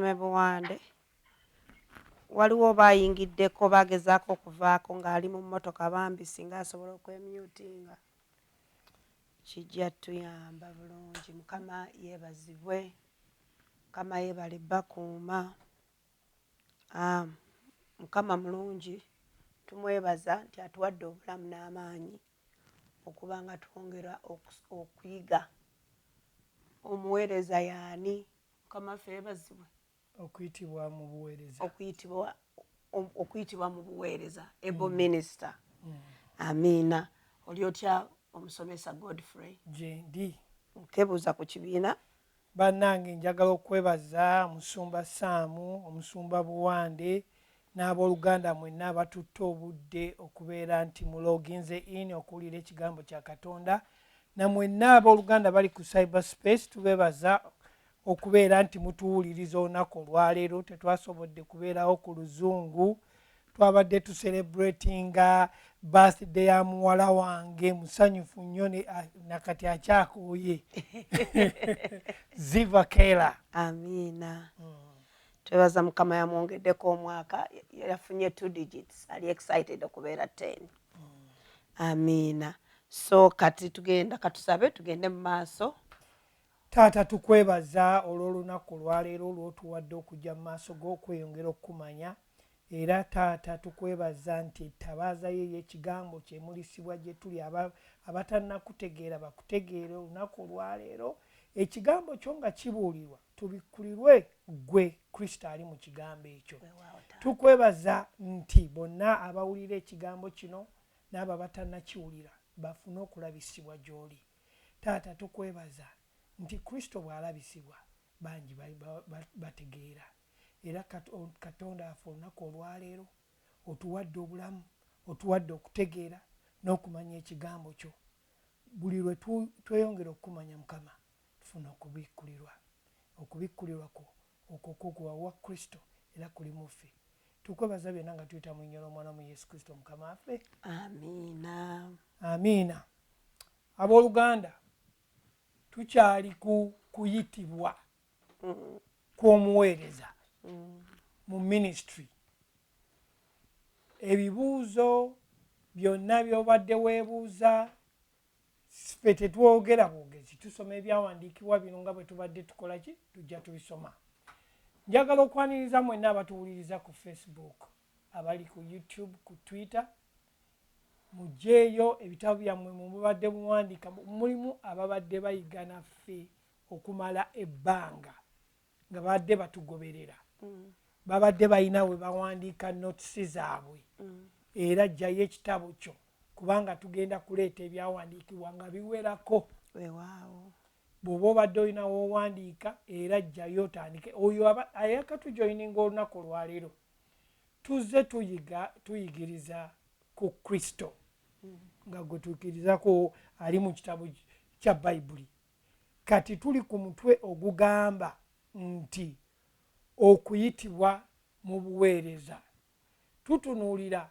Tusome Buwande. Waliwo oba ayingiddeko, bagezaako okuvaako ng'ali mu mmotoka. Bambi, singa asobola okwemyutinga, kijja tuyamba bulungi. Mukama yeebazibwe, Mukama yeebale bakuuma. Mukama mulungi, tumwebaza nti atuwadde obulamu n'amaanyi okuba nga twongera okuyiga omuweereza yaani. Mukama waffe yeebazibwe. Okuyitibwa mu buweereza. Okuyitibwa mu buweereza, able minister. Amiina. Oli otya, omusomesa Godfrey? Gyendi. Nkebuuza ku kibiina. Bannange, njagala okwebaza Omusumba Saamu, Omusumba Buwande n'abooluganda mwenna abatutte obudde okubeera nti muloginze in okuwulira ekigambo kya Katonda. Namwenna abooluganda bali ku cyberspace, tubeebaza okubeera nti mutuwuliriza olunaku olwaleero. Tetwasobodde kubeerawo ku Luzungu, twabadde tucelebratinga birthday ya muwala wange. Musanyufu nnyo, nakati akyakooye, Ziva Kela. Amiina. Twebaza Mukama yamwongeddeko omwaka, yafunye two digits, ali excited okubeera 10. Amiina. So kati tugenda, katusabe tugende mu maaso. Taata, tukwebaza olw'olunaku olwaleero olwotuwadde okujja mu maaso g'okweyongera okukumanya. Era taata, tukwebaza nti ettabaaza ye ey'ekigambo kyemulisibwa gye tuli, abatannakutegeera bakutegeere olunaku olwaleero. Ekigambo kyo nga kibuulirwa, tubikkulirwe ggwe Kristo ali mu kigambo ekyo. Tukwebaza nti bonna abawulira ekigambo kino n'abo abatannakiwulira bafune okulabisibwa gy'oli. Taata, tukwebaza nti Kristo bw'alabisibwa, bangi bategeera. Era Katonda afe, olunaku olwaleero otuwadde obulamu, otuwadde okutegeera n'okumanya ekigambo kyo. Buli lwe tweyongera okukumanya, Mukama, tufuna okubikkulirwa. Okubikkulirwa kwo okwo kwokuwawa Kristo era kuli muffe. Tukwebaza byonna nga tuyita mu linnya l'Omwana mu Yesu Kristo Mukama waffe. Amiina. Amiina. Abooluganda, tukyali ku kuyitibwa kw'omuweereza mu ministry. Ebibuuzo byonna by'obadde weebuuza, ffe tetwogera bwogezi, tusoma ebyawandiikibwa bino nga bwe tubadde tukola ki, tujja tubisoma. Njagala okwaniriza mwenna abatuwuliriza ku Facebook, abali ku YouTube, ku Twitter. Mugyeyo ebitabo byammwe mwe mubadde muwandiika. Mulimu ababadde bayiga naffe okumala ebbanga nga babadde batugoberera, babadde balina we bawandiika notes zaabwe. Era jjayo ekitabo kyo, kubanga tugenda kuleeta ebyawandiikibwa nga biwerako. Bw'oba obadde olina woowandiika, era jjayo otandike. Oyo ayakatujoyininga olunaku olwaleero, tuzze tuyiga, tuyigiriza ku Kristo nga gwe tukirizako ali mu kitabo kya Bayibuli. Kati tuli ku mutwe ogugamba nti okuyitibwa mu buweereza. Tutunuulira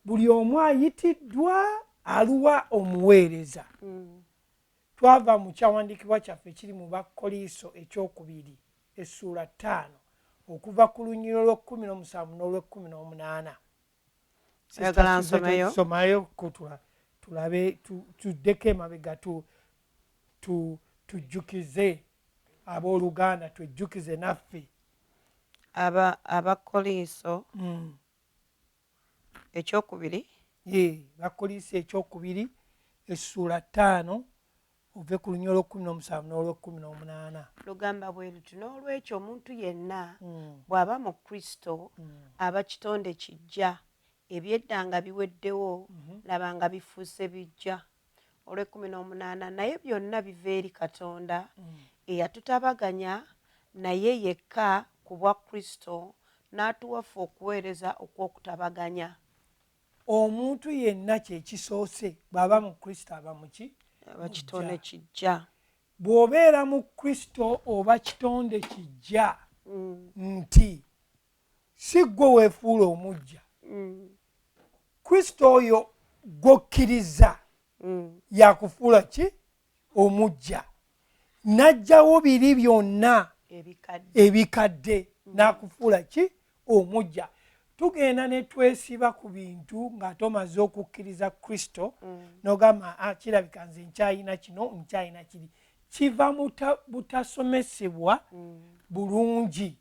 buli omu ayitiddwa aluwa omuweereza. Twava mu kyawandiikibwa kyaffe kiri mu Bakkoliiso ekyokubiri essuula 5, okuva ku lunyiro lw'e17 n'olw'e18. Oyagala nsomeyo? Somayo ko tulabe, tuddeko emabega, tujjukize abooluganda, twejjukize naffe. Abakoliiso ekyokubiri. Ye, Bakoliiso ekyokubiri essuula 5, ove ku lunyiro lw'e17 n'olw'e18. Lugamba bwe luti: n'olwekyo omuntu yenna bw'aba mu Kristo, aba kitonde kijja, ebyedda nga biweddewo, laba nga bifuuse bijja. Olw'e18: naye byonna biva eri Katonda eyatutabaganya naye yekka ku bwa Kristo, n'atuwa ffe okuweereza okw'okutabaganya. Omuntu yenna kyekisoose bw'aba mu Kristo, aba muki? Aba kitonde kijja. Bw'obeera mu Kristo, oba kitonde kijja, nti si ggwe weefuula omujja. Kristo oyo gw'okkiriza yakufuula ki? Omujja. N'aggyawo biri byonna. Ebikadde n'akufuula ki? Omujja. Tugenda ne twesiba ku bintu nga tomaze okukkiriza Kristo, n'ogamba, "Ah, kirabika nze nkyayina kino, nkyayina kiri." Kiva mu butasomesebwa bulungi.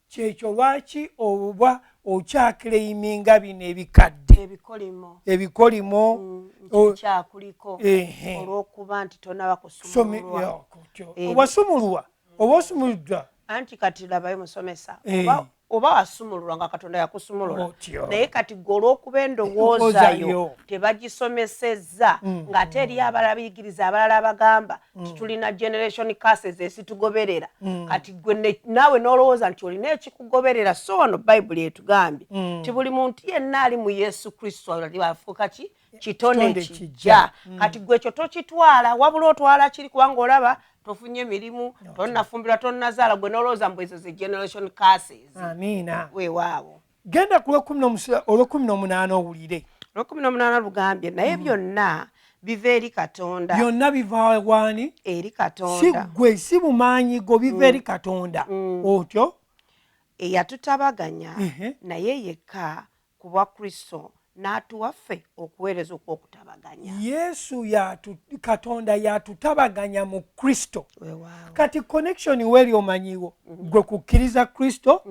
Kyekyo lwaki oba okyaclaiminga bino ebikadde, ebikolimo, ebikolimo. Kyakuliko olw'okuba nti tonaba kusumululwa. Wasumululwa oba osumuluddwa? Anti kati labayo musomesa, oba wasumululwa nga Katonda yakusumulula, naye kati gwe olw'okuba endowoozayo tebagisomesezza, ng'ate eri abalala biyigiriza abalala abagamba titulina generation curses ezitugoberera, kati gwe naawe n'olowooza nti olina ekikugoberera. So wano Bayibuli etugambye ti buli muntu yenna ali mu Yesu Kristo afuuka ki? Kitone kijja. Kati gwe ekyo tokitwala, wabula otwala kiri kubanga olaba tofunye mirimu, tonnafumbirwa, tonnazaala, gwe nolowooza mbu ezo ze generation curses. Amiina. Weewaawo. Genda ku olwekumi n'omunaana owulire. Olwekumi n'omunaana lugambye, naye byonna biva eri Katonda. Byonna biva wani? Eri Si Katonda. Gwe si bumaanyi go, biva eri Katonda. Otyo. Eyatutabaganya naye yekka ku bwa Kristo, n'atuwa ffe okuweereza okw'okutabaganya. Yesu yatu, Katonda yatutabaganya mu Kristo. Weewaawo. Kati connection weeri omanyiwo gwe kukkiriza Kristo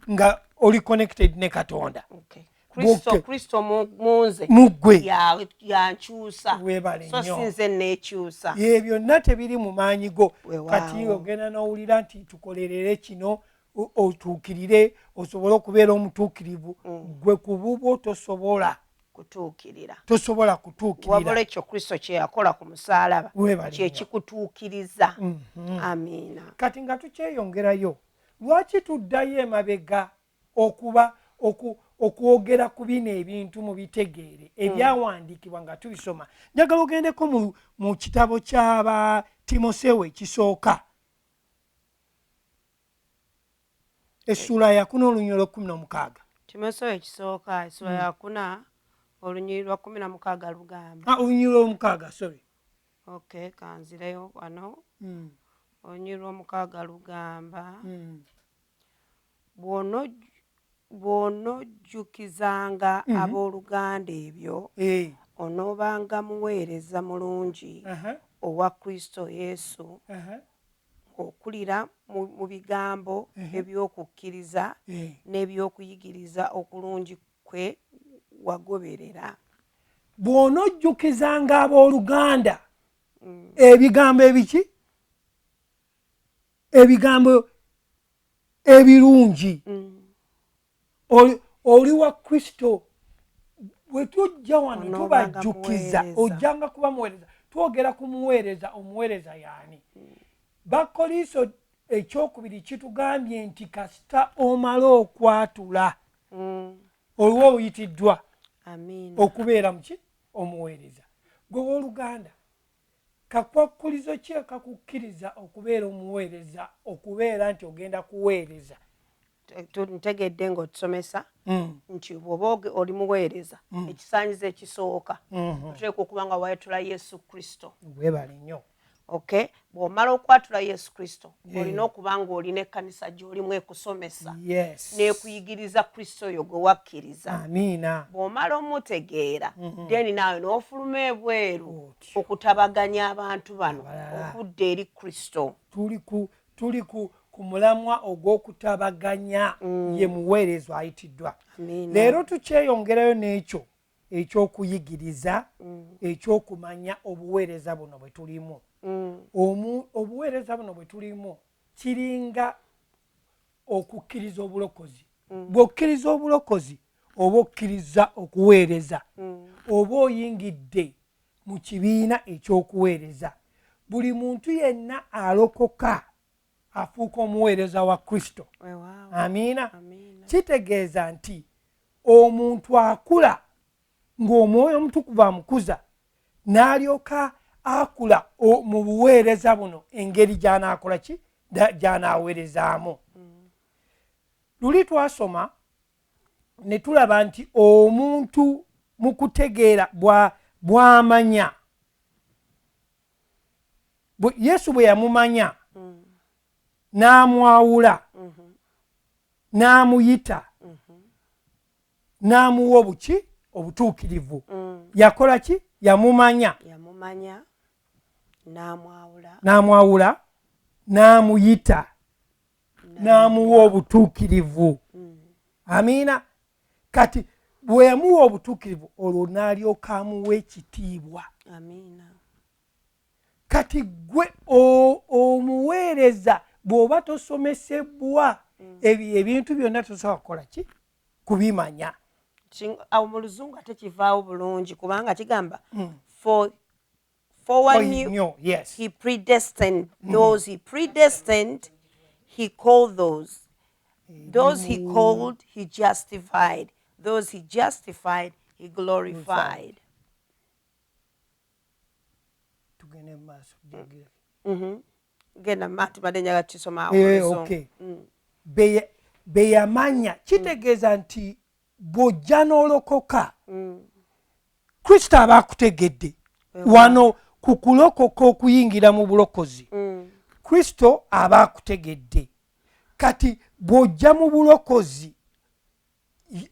nga oli connected ne Katonda. Okay. Kristo, Bwoke. Kristo mu nze Mu ggwe. Yankyusa. Weebale so nnyo. Si nze neekyusa. Ye byonna tebiri mu maanyi go. Weewaawo. Kati ogenda n'owulira nti tukolerere kino, otuukirire osobole okubeera omutuukirivu. Gwe ku bubwo tosobola kutuukirira. Tosobola kutuukirira. Wabula ekyo Kristo kye yakola ku musaalaba Weebale nnyo. kyekikutuukiriza. Amiina. Kati nga tukyeyongerayo, lwaki tuddayo emabega okuba okwogera ku bino ebintu mu bitegeere ebyawandiikibwa nga tubisoma? Njagala ogendeko mu kitabo ky'aba Timoseewo ekisooka, essuula yakuna, olunyiriri lwekumi n'omukaaga. Timoseewo ekisooka, essula yakuna, olunyiriri lwa 16 lugamba. Ah, olunyiriri lwomukaaga, sorry. Okay, kanzireyo wano. Olunyiriri lwomukaaga lugamba, "Bw'onojjukizanga abooluganda ebyo, onoobanga muweereza mulungi owa Kristo Yesu, ng'okulira mu bigambo ebyokukkiriza n'ebyokuyigiriza okulungi kwe wagoberera." Bw'onojjukizanga abooluganda ebigambo ebiki? Ebigambo ebirungi. Oli wa Kristo, bwe tujja wano Onoobanga tubajjukiza. muweereza. Ojjanga kuba muweereza. Twogera ku muweereza. Omuweereza yaani? Bakoliiso ekyokubiri kitugambye nti kasita omala okwatula, olwo oyitiddwa Amiina. okubeera muki? Omuweereza. Gwe wooluganda, kakwakkulizo ki akakukkiriza okubeera omuweereza, okubeera nti ogenda kuweereza? Ntegedde ng'otusomesa nti bw'oba oli muweereza, ekisaanyizo ekisooka oteekwa okuba nga wayatula Yesu Kristo. Weebale nnyo. Okay, bw'omala okwatula Yesu Kristo, olina okuba ng'olina ekkanisa gy'olimu ekusomesa n'ekuyigiriza Kristo oyo gwe wakkiriza. Amiina. Bw'omala omutegeera, then naawe n'ofuluma ebweru Otyo. okutabaganya abantu bano Abalala. okudda eri Kristo. Tuli ku mulamwa ogw'okutabaganya, ye muweereza ayitiddwa. Amiina. Leero tukyeyongerayo n'ekyo ekyokuyigiriza, ekyokumanya obuweereza buno bwe tulimu. Obuweereza buno bwe tulimu kiringa okukkiriza obulokozi. Bw'okkiriza obulokozi oba okkiriza okuweereza, oba oyingidde mu kibiina ekyokuweereza. Buli muntu yenna alokoka afuuka omuweereza wa Kristo. Weewaawo. Amiina. Amiina. Kitegeeza nti omuntu akula ng'Omwoyo Omutukuvu amukuza, n'alyoka akula mu buweereza buno, engeri gy'anaakola ki, gy'anaaweerezaamu. Luli twasoma ne tulaba nti omuntu mu kutegeera bw'amanya Yesu bwe yamumanya. N'amwawula, n'amuyita, n'amuwa obuki? Obutuukirivu. Yakola ki? Yamumanya. Yamumanya, n'amwawula. N'amwawula, n'amuyita, n'amuwa obutuukirivu. Amiina. Kati bwe yamuwa obutuukirivu, olwo n'alyoka amuwa ekitiibwa. Amiina. Kati gwe omuweereza bw'oba tosomesebwa ebyo ebintu byonna, tosobola kukola ki? Kubimanya. Awo mu Luzungu ate kivaawo bulungi, kubanga kigamba for one he knew, yes. He predestined those he predestined, he called those he called, he justified, those he justified, he glorified. Tugende mu maaso. Genda mati, badde njagala kisoma awo mu Luzungu. Okay. Be yamanya kitegeeza nti bw'ojja n'olokoka, Kristo aba akutegedde. Wano ku kulokoka, okuyingira mu bulokozi, Kristo aba akutegedde. Kati bw'ojja mu bulokozi,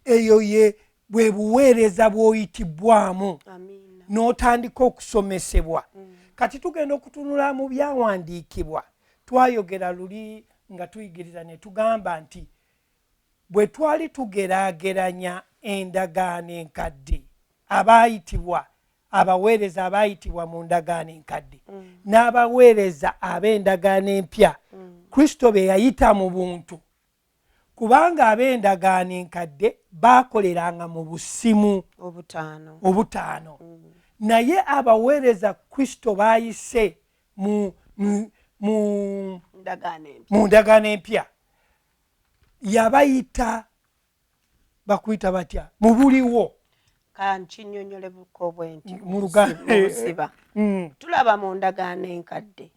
eyo ye bwe buweereza bw'oyitibwamu. Amiina. N'otandika okusomesebwa. Kati tugenda okutunula mu byawandiikibwa. Twayogera luli nga tuyigiriza ne tugamba nti bwe twali tugeraageranya endagaano enkadde, abaayitibwa abaweereza abaayitibwa mu ndagaano enkadde n'abaweereza ab'endagaano empya Kristo be yayita mu buntu, kubanga ab'endagaano enkadde baakoleranga mu busimu obutaano. Obutaano. Naye abaweereza Kristo baayise mu ndagaano empya, mu ndagaano empya, yabayita, bakuyita batya, mu buliwo. Kankinyonyole buko bwe nti Mu Luganda. Mu busiba. Tulaba mu ndagaano enkadde,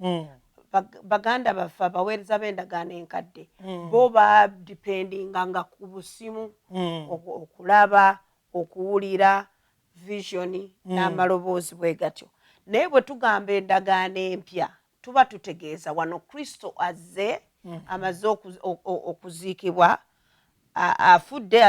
baganda baffe abaweereza b'endagaano enkadde bo badipendinganga ku busimu, okulaba, okuwulira, vision n'amaloboozi bwe gatyo. Naye bwe tugamba endagaano empya, tuba tutegeeza wano Kristo azze, amaze okuziikibwa, afudde,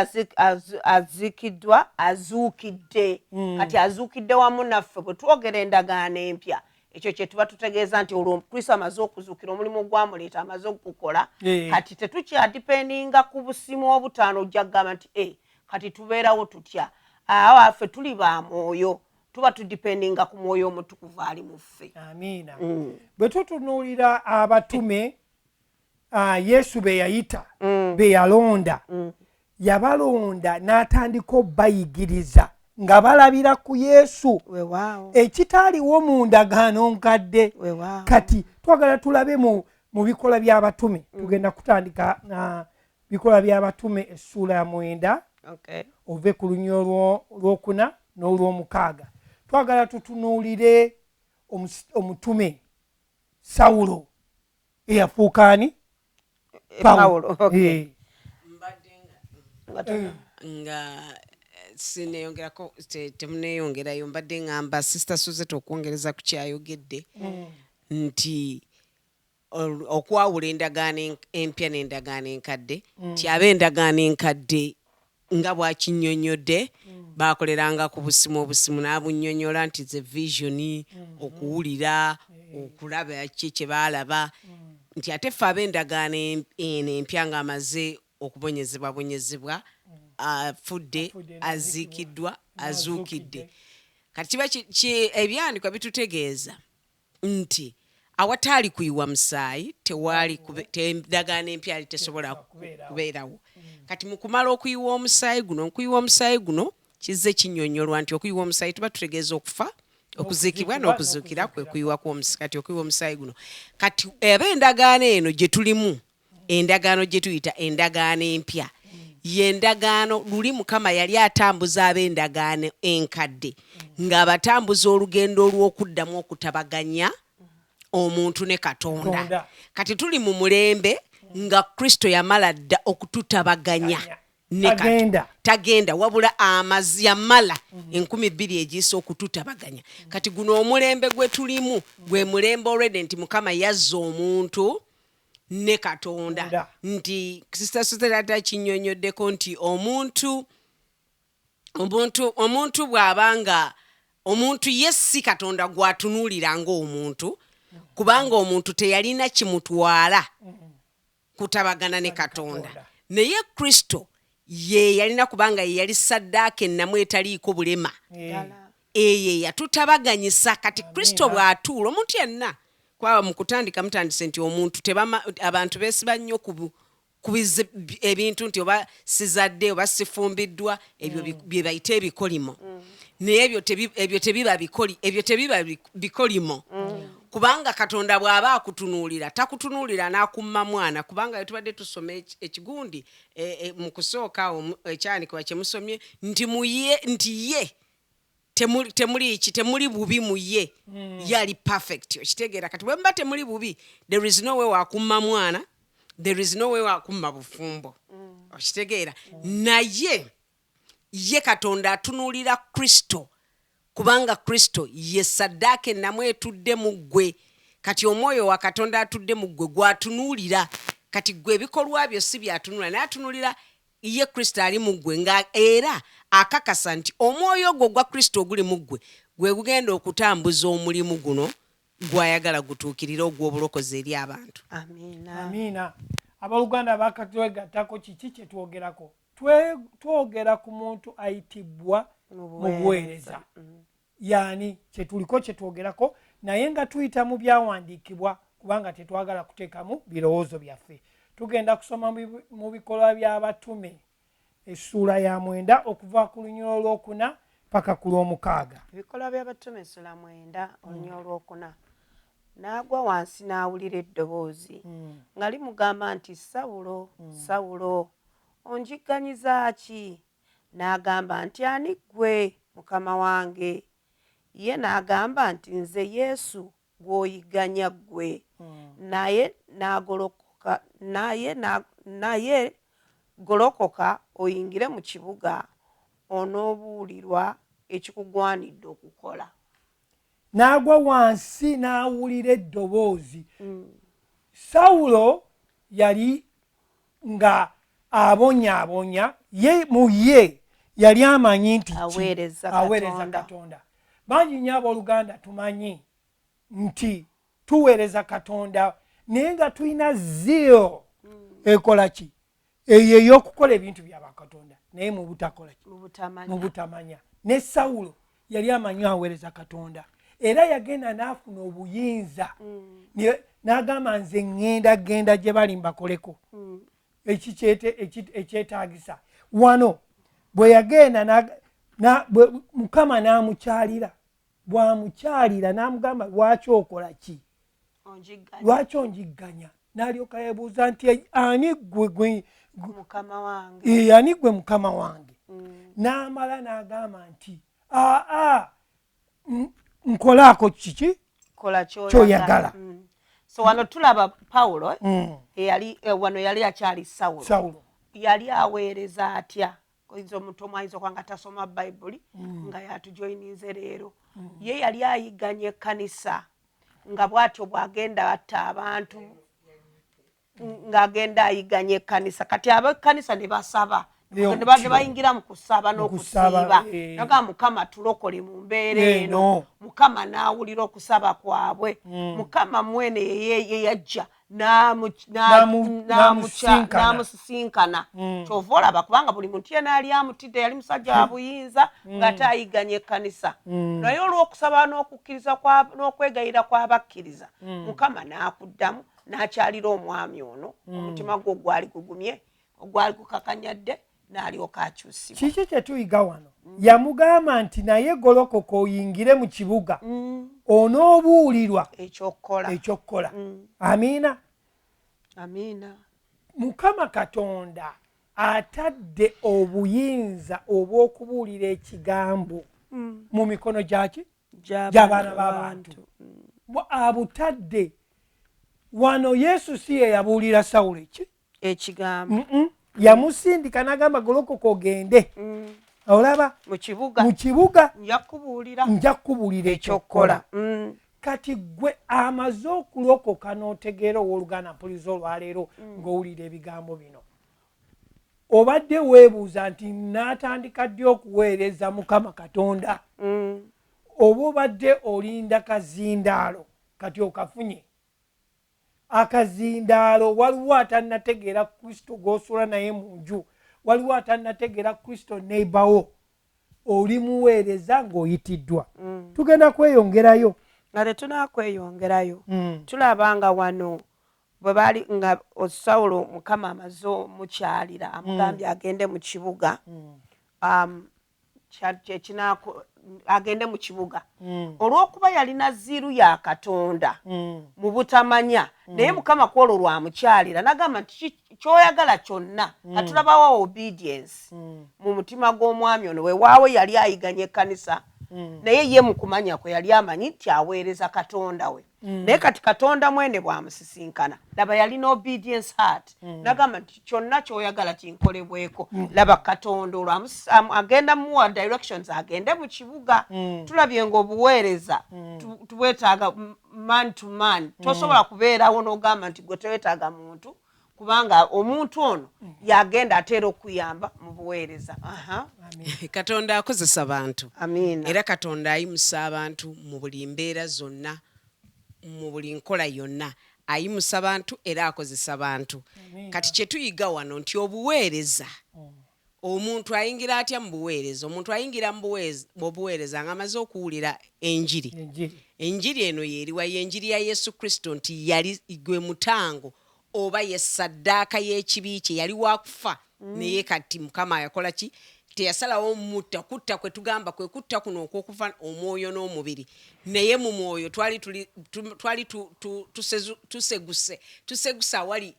aziikiddwa, azuukidde. Kati azuukidde wamu naffe. Bwe twogera endagaano empya, ekyo kye tuba tutegeeza nti olwo Kristo amaze okuzuukira, omulimu gwamuleeta amaze okugukola. Kati tetukyadipendinga ku busimu obutaano. Ojja kugamba nti, "Kati tubeerawo tutya?" Awo affe tuli ba mwoyo, tuba tudipendinga ku Mwoyo Omutukuvu ali mu ffe. Amiina. Bwe tutunuulira abatume, Yesu be yayita, be yalonda, yabalonda n'atandika obbayigiriza nga balabira ku Yesu, ekitaaliwo mu ndagaano nkadde. Kati twagala tulabe mu Bikolwa by'Abatume. Tugenda kutandika Bikolwa by'Abatume essuula ya 9, ove ku lunyo olwokuna n'olwomukaaga. Twagala tutunuulire omutume Sawulo eyafuuka ani? Pawulo, okay. Mbadde nga sineyongerako, temuneyongerayo. Mbadde ngamba Sister Suzette okwongereza ku kyayogedde nti okwawula endagaano empya n'endagaano enkadde, nti ab'endagaano enkadde nga bwakinnyonnyodde bakoleranga ku busimu. Obusimu n'abunnyonnyola nti ze vision, okuwulira, okulaba, ki kye baalaba, nti ate ffe ab'endagaano eno empya, ng'amaze okubonyezebwabonyezebwa, afudde, Afudde, aziikiddwa, azuukidde, kati kiba ebyawandiikibwa bitutegeeza nti awataali kuyiwa musaayi tewaali endagaano empya yali tesobola kubeerawo. Kubeerawo. Kati mu kumala okuyiwa omusaayi guno, okuyiwa omusaayi guno kizze kinnyonnyolwa nti okuyiwa omusaayi tuba tutegeeza okufa, okuziikibwa n'okuzuukira, kwe kuyiwa kw'omusaayi. Kati okuyiwa omusaayi guno, kati eba endagaano eno gye tulimu, endagaano gye tuyita endagaano empya, ye ndagaano luli Mukama yali atambuza ab'endagaano enkadde ng'abatambuza olugendo olw'okuddamu okutabaganya omuntu ne Katonda. Katonda. Kati tuli mu mulembe nga Kristo yamala dda okututabaganya ne Tagenda. Tagenda, wabula amazi yamala 2000 egiyise okututabaganya. Kati guno omulembe gwe tulimu gwe mulembe olwedde nti Mukama yazza omuntu. Ne Katonda. Nti Sister Suterata kinnyonnyoddeko nti omuntu omuntu omuntu bw'aba nga omuntu ye si Katonda gw'atunuulira ng'omuntu, kubanga omuntu teyalina kimutwala kutabagana ne Katonda, naye Kristo ye yalina, kubanga ye yali ssaddaaka ennamu etaliiko bulema eyo eyatutabaganyisa. Kati Kristo bw'atuula, omuntu yenna, kwaba mu kutandika mutandise nti omuntu tebama, abantu beesiba nnyo ku ebintu nti oba sizadde oba sifumbiddwa, ebyo bye bayita ebikolimo. Naye ebyo tebiba bikoli, ebyo tebiba bikolimo, kubanga Katonda bw'aba akutunuulira takutunuulira n'akumma mwana. Kubanga tubadde tusoma ekigundi mu kusooka awo, ekyanikibwa kye musomye nti muye nti ye temuli ki, temuli bubi mu ye, ye ali perfect. Okitegeera? Kati bwe muba temuli bubi, there is no way wakumma mwana, there is no way wakumma bufumbo. Okitegeera? Naye ye Katonda atunuulira Kristo, kubanga Kristo ye saddaaka ennamu etudde mu ggwe. Kati omwoyo wa Katonda atudde mu ggwe gwatunuulira. Kati ggwe ebikolwa byo si byatunuulira, naye atunuulira ye Kristo ali mu ggwe, nga era akakasa nti omwoyo ogwo ogwa Kristo oguli mu ggwe gwe gugenda okutambuza omulimu guno gwayagala gutuukirire, ogw'obulokozi eri abantu. Amiina. Amiina. Abooluganda bakatwegattako, kiki kye twogerako? Twogera ku muntu ayitibwa mu buweereza yaani kyetuliko kyetwogerako, naye nga tuyita mu byawandiikibwa, kubanga tetwagala kuteekamu birowoozo byaffe. Tugenda kusoma mu Bikolwa by'Abatume essuula ya 9, okuva ku lunyiriri olwokuna paka ku lw'omukaaga. Ebikolwa by'Abatume essula 9, olunyiriri olwokuna. N'agwa wansi n'awulira eddoboozi nga limugamba nti, "Sawulo, Sawulo, onjigganyiza ki?" N'agamba nti, "Ani ggwe, Mukama wange?" Ye n'agamba nti, "Nze Yesu gw'oyigganya ggwe. Naye n'agolokoka, naye golokoka oyingire mu kibuga, onoobuulirwa ekikugwanidde okukola." N'agwa wansi n'awulira eddoboozi. Sawulo yali nga abonyaabonya ye, mu ye yali amanyi nti aweereza aweereza Katonda. Katonda. Bangi nnyo abooluganda tumanyi nti tuweereza Katonda, naye nga tulina zeal ekola ki, eyo ey'okukola ebintu byabakatonda, naye mu butakola ki? Mu butamanya. Mu butamanya. Ne Sawulo yali amanyi aweereza Katonda, era yagenda n'afuna obuyinza. N'agamba, "Nze ŋŋenda genda gye bali mbakoleko ekyetaagisa wano." Bwe yagenda Mukama n'amukyalira. Bw'amukyalira n'amugamba, "Lwaki okola ki?" "Onjigganya." "Lwaki onjigganya?" N'alyoka yeebuuza nti, "Ani gwe Mukama wange?" "Ani gwe, Mukama wange?" N'amala n'agamba nti, "Aa, nkolaako kiki?" Kola kyoyagala. So wano tulaba Pawulo, eyali wano yali akyali Sawulo. Sawulo. Yali aweereza atya? Oyinza omuntu omu ayinza okuba nga tasoma Bayibuli nga yatujoyininze leero. Ye yali ayigganya ekkanisa, nga bw'atyo bw'agenda atta abantu, ng'agenda ayigganya ekkanisa. Kati ab'ekkanisa ne basaba, ne bayingira mu kusaba n'okusiiba, naga, "Mukama, tulokole mu mbeera eno." Mukama n'awulira okusaba kwabwe. Mukama mwene ye yajja n'amusisinkana. Kyova olaba, kubanga buli muntu yena yali amutidde, yali musajja wa buyinza ng'ate ayigganya ekkanisa, naye olw'okusaba n'okukkiriza n'okwegayira kw'abakkiriza, Mukama n'akuddamu n'akyalira omwami ono. Omutima gwe ogwali gugumye, ogwali gukakanyadde, n'alyoka akyusibwa. Kiki kyetuyiga wano? Yamugamba nti, "Naye golokoka oyingire mu kibuga, onoobuulirwa ekyokukola." Ekyokukola. Amiina. Amiina. Mukama Katonda atadde obuyinza obw'okubuulira ekigambo mu mikono gyaki? Gy'abaana b'abantu. Abutadde wano. Yesu si ye yabuulira Sawulo eki? Ekigambo. Yamusindika n'agamba, "Golokoka ogende." Olaba? Mu kibuga. Mu kibuga. Nja kubuulira. Nja kukubuulira ekyokukola. Kati gwe amaze okulokoka n'otegeera, owooluganda mpuliza olwaleero ng'owulira ebigambo bino, obadde weebuuza nti naatandika ddi okuweereza Mukama Katonda? Oba obadde olinda kazindaalo, kati okafunye akazindaalo. Waliwo atannategeera Kristo gw'osula naye mu nju, waliwo atannategeera Kristo neighbour, oli muweereza ng'oyitiddwa. Tugenda kweyongerayo. Nga tetunakweyongerayo, tulaba nga wano bwe baali nga Sawulo, Mukama amaze omukyalira, amugambye agende mu kibuga, agende mu kibuga. Olw'okuba yalina zeal ya Katonda mu butamanya, naye Mukama ku olwo lwamukyalira nagamba nti, "Kyoyagala kyonna." Katulabawo obedience mu mutima gw'omwami ono. Weewaawo yali ayiganya ekkanisa, naye ye mu kumanya kwe yali amanyi nti aweereza Katonda we. Naye kati Katonda mwene bw'amusisinkana, laba yalina obedience heart, nagamba nti, "Kyonna kyoyagala kinkolebweko." Laba Katonda olwo agenda muwa directions agende mu kibuga. Tulabye nga obuweereza tubwetaaga man to man. Tosobola kubeerawo n'ogamba nti gwe tewetaaga muntu, kubanga omuntu ono yagenda ateera okuyamba mu buweereza. Aha. Katonda akozesa bantu. Amiina. Era Katonda ayimusa abantu mu buli mbeera zonna, mu buli nkola yonna ayimusa bantu era akozesa bantu. Kati kyetuyiga wano nti obuweereza, omuntu ayingira atya mu buweereza? Omuntu ayingira mu buweereza ng'amaze okuwulira enjiri. Enjiri. Enjiri eno yeeriwa? Yenjiri ya Yesu Kristo, nti yali gwe mutango oba ye saddaaka y'ekibi kye. Yali wakufa, naye kati Mukama yakola ki? Teyasalawo mutta. Kutta kwe tugamba kwe kutta kuno okw'okufa omwoyo n'omubiri, naye mu mwoyo twali twali tuseguse awali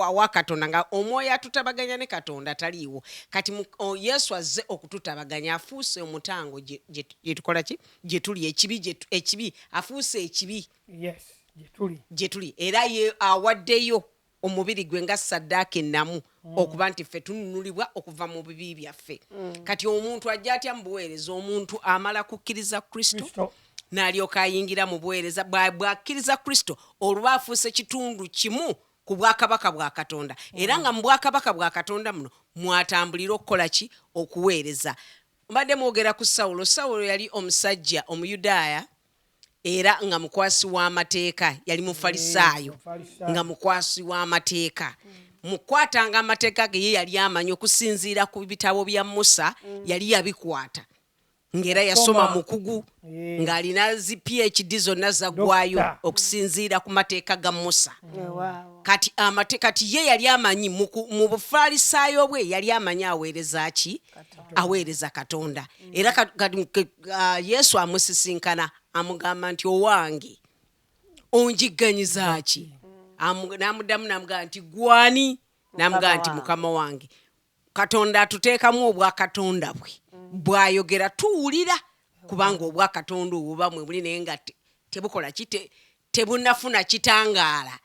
awa Katonda, nga omwoyo atutabaganya ne Katonda taliiwo. Kati Yesu azze okututabaganya, afuuse omutango gye tukola ki? Gye tuli ekibi, ekibi, afuuse ekibi Yes, gye tuli. Gye tuli. Era ye awaddeyo omubiri gwe nga saddaaka ennamu okuba nti ffe tununulibwa okuva mu bibi byaffe. Kati omuntu ajja atya mu buweereza? Omuntu amala kukkiriza Kristo, Kristo. n'alyoka ayingira mu buweereza. Bw'akkiriza Kristo, olwo afuuse kitundu kimu ku bwakabaka bwa Katonda, era nga mu bwakabaka bwa Katonda muno mwatambulira okukola ki? Okuweereza. Mbadde mwogera ku Sawulo. Sawulo yali omusajja Omuyudaaya era nga mukwasi w'amateeka, yali Mufalisaayo. Mufalisaayo. Nga mukwasi w'amateeka, mukwatanga amateeka ge. Ye yali amanyi okusinziira ku bitabo bya Musa, yali yabikwata ng'era yasoma, Yasoma. mukugu, ng'alina zi PhD zonna zaggwayo Doctor. okusinziira ku mateeka ga Musa. Weewaawo. Kati kati ye yali amanyi mu bufalisaayo bwe yali amanyi aweereza ki? Aweereza Katonda. Era Yesu amusisinkana, amugamba nti, "Owange, onjigganyiza ki?" N'amuddamu n'amugamba nti, "Gwani?" N'amugamba nti, wange. "Mukama wange." Katonda atuteekamu obwakatonda bwe, bw'ayogera tuwulira, kubanga obwakatonda obwo buba mwe buli, naye nga tebukola ki? Tebunafuna kitangaala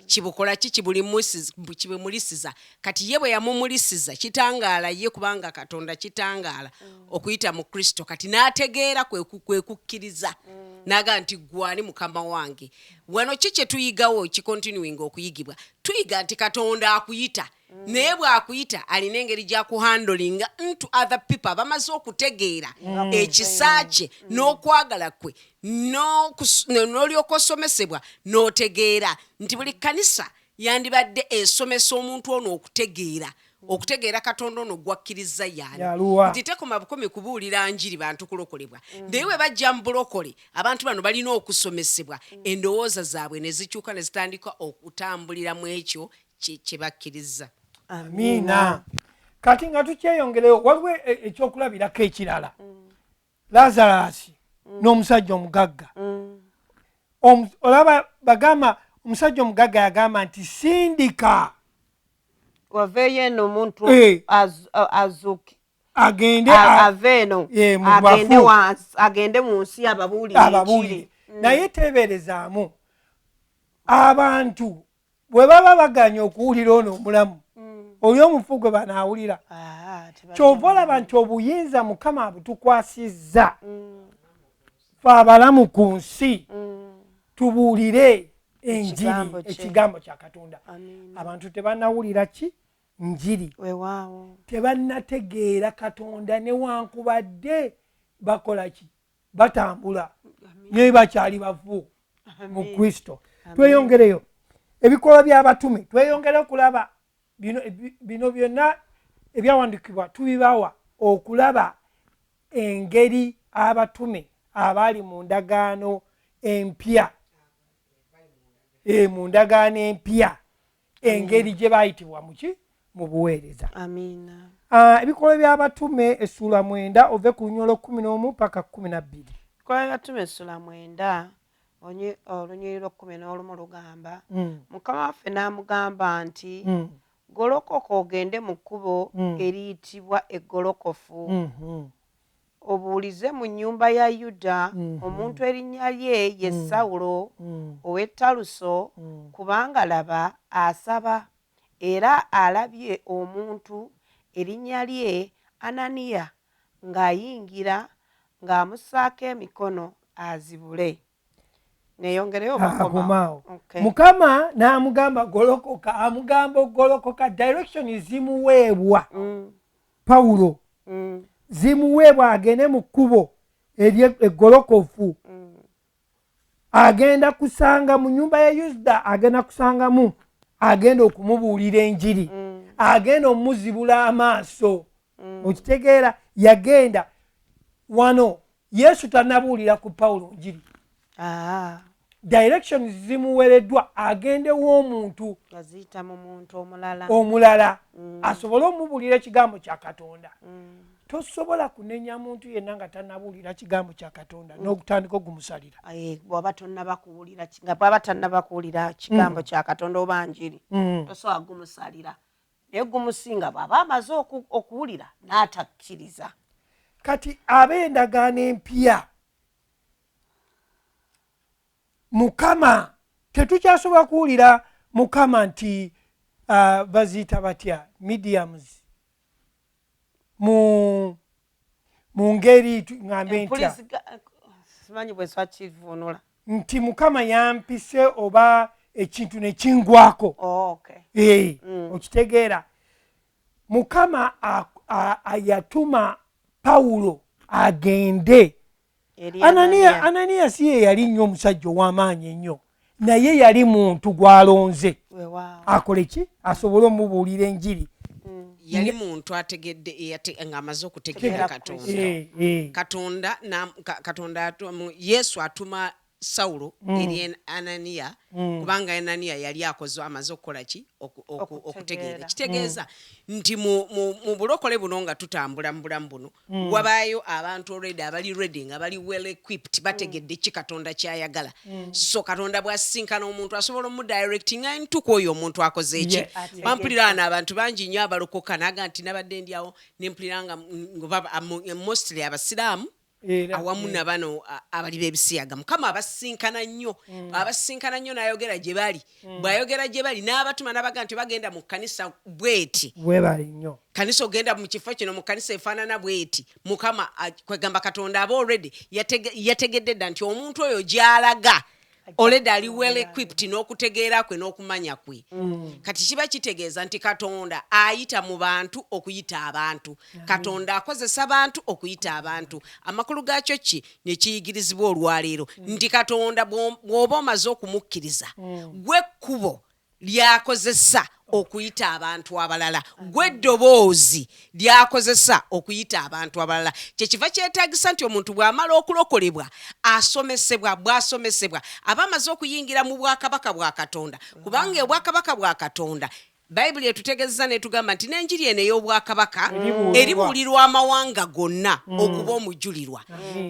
kibukola ki? Kibumulisiza. Kati ye bwe yamumulisiza kitangaala ye, kubanga Katonda kitangaala okuyita mu Kristo, kati n'ategeera, kwe kukkiriza, n'agamba nti, "Gwani, Mukama wange?" Wano ki kye tuyigawo? Kicontinuing okuyigibwa, tuyiga nti Katonda akuyita, naye bw'akuyita alina engeri gy'akuhandlinga nto other people abamaze okutegeera ekisa kye n'okwagala kwe, n'olyoka osomesebwa n'otegeera nti buli kkanisa yandibadde esomesa omuntu ono okutegeera Katonda ono gwakkiriza yaani. Yaluwa. Nti tekoma bukomi kubuulira njiri bantu kulokolebwa, naye bwe bajja mu bulokole, abantu bano balina okusomesebwa, endowooza zaabwe ne zikyuka ne zitandika okutambulira mu ekyo kye bakkiriza. Amiina. Kati nga tukyeyongereyo, waliwo ekyokulabirako ekirala, Lazarasi n'omusajja omugagga. Olaba bagamba omusajja omugagga yagamba nti, "Sindika waveeyo eno omuntu azuuki agende ave eno mu agende bafu. Wansi, agende mu nsi ababuulire Ababuulire. enjiri. Naye teeberezaamu, abantu bwe baba baganya okuwulira ono omulamu, oli omufu gwe banaawulira? Ah, tebajja. Kyova olaba nti obuyinza Mukama abutukwasizza fe abalamu ku nsi. Tubuulire enjiri, ekigambo kya Katonda. Abantu tebanawulira ki njiri, tebannategeera Katonda, newankubadde bakola ki, batambula naye bakyali bafu mu Kristo. Tweyongereyo Ebikolwa by'Abatume, tweyongere okulaba bino byonna ebyawandiikibwa tubibawa okulaba engeri abatume abaali mu ndagaano empya, mu ndagaano empya, engeri gye baayitibwa muki mu buweereza. Ebikolwa by'Abatume essuula 9, ove ku lunyolo 11 paka 12. Ebikolwa by'Abatume essuula 9, olunyiriri lw'okkumi n'olumu lugamba, Mukama waffe n'amugamba nti, "Golokoka ogende mu kkubo eriyitibwa Eggolokofu, obuulize mu nnyumba ya Yuda omuntu erinnya lye ye Sawulo ow'e Taluso, kubanga laba asaba, era alabye omuntu erinnya lye Ananiya ng'ayingira ng'amussaako emikono azibule." Neyongereyo oba Akomaawo. Okay. Mukama n'amugamba golokoka, amugamba ogolokoka. Direction zimuweebwa Pawulo, zimuweebwa agende mu kkubo eggolokofu. Agenda kusanga mu nyumba ya Yuda, agenda kusangamu agenda okumubuulira enjiri, agenda omuzibula amaaso. Okitegeera? Yagenda wano, Yesu tanabuulira ku Pawulo njiri. Directions zimuwereddwa agendewo omuntu nga ziyita mu muntu omulala. Omulala asobole omubuulira ekigambo kya Katonda. Tosobola kunenya muntu yenna nga tanabuulira kigambo kya Katonda n'okutandika ogumusalira. Bw'aba tonnaba kuwulira nga bw'aba tannaba kuwulira kigambo kya Katonda oba njiri, tosobola gumusalira, naye gumusinga bw'aba amaze okuwulira n'atakkiriza. Kati ab'endagaano empya, Mukama tetukyasobola kuwulira Mukama nti baziyita batya mediums mu ngeri ŋŋambe ntya? Simanyi bwe nsobola kivuunula. Nti Mukama yampise oba ekintu ne kingwako. Oh, okay. Okitegeera, Mukama yatuma Pawulo agende eri Ananiya. Ananiya. Ananiya si ye yali nnyo omusajja ow'amaanyi ennyo, naye yali muntu gw'alonze akole ki? Asobole omubuulira enjiri. Yali muntu ategedde, ng'amaze okutegeera Tegeera. Katonda. Katonda Katonda Yesu atuma Sawulo eri Ananiya, kubanga Ananiya yali akoze, amaze okukola ki? Okutegeera. Okutegeera. Kitegeeza nti mu bulokole buno nga tutambula mu bulamu buno, wabaayo abantu already abali ready, nga bali well equipped, bategedde ki Katonda kyayagala. So Katonda bw'asisinkana omuntu asobola omudirectinga ntuku oyo omuntu akoze eki. Bampulira wano abantu bangi nnyo abalokoka naga nti nabadde ndi awo nempulira nga mostly Abasiraamu Era, awamu nabano abali b'ebisiyaga. Mukama abasinkana nnyo, abasinkana nnyo n'ayogera gye bali. Bw'ayogera gye bali n'abatuma n'abaga nti bagenda mu kkanisa bweti. Weebale nnyo. Kanisa ogenda mu kifo kino, mu kanisa efaanana bweti. Mukama kwegamba Katonda aba already yategedde dda nti omuntu oyo gy'alaga already ali well equipped n'okutegeera kwe n'okumanya kwe. Kati kiba kitegeeza nti Katonda ayita mu bantu okuyita abantu. Katonda akozesa bantu okuyita abantu. Amakulu gaakyo ki nekiyigirizibwa olwaleero nti Katonda bw'oba omaze okumukkiriza, gwe kkubo lyakozesa okuyita abantu abalala, gwe eddoboozi lyakozesa okuyita abantu abalala. Kyekiva kyetaagisa nti omuntu bw'amala okulokolebwa asomesebwa. Bw'asomesebwa aba amaze okuyingira mu bwakabaka bwa Katonda, kubanga obwakabaka bwa Katonda, Bayibuli etutegeeza netugamba nti n'enjiri eno ey'obwakabaka Eribuulirwa. eribuulirwa amawanga gonna okuba omujulirwa.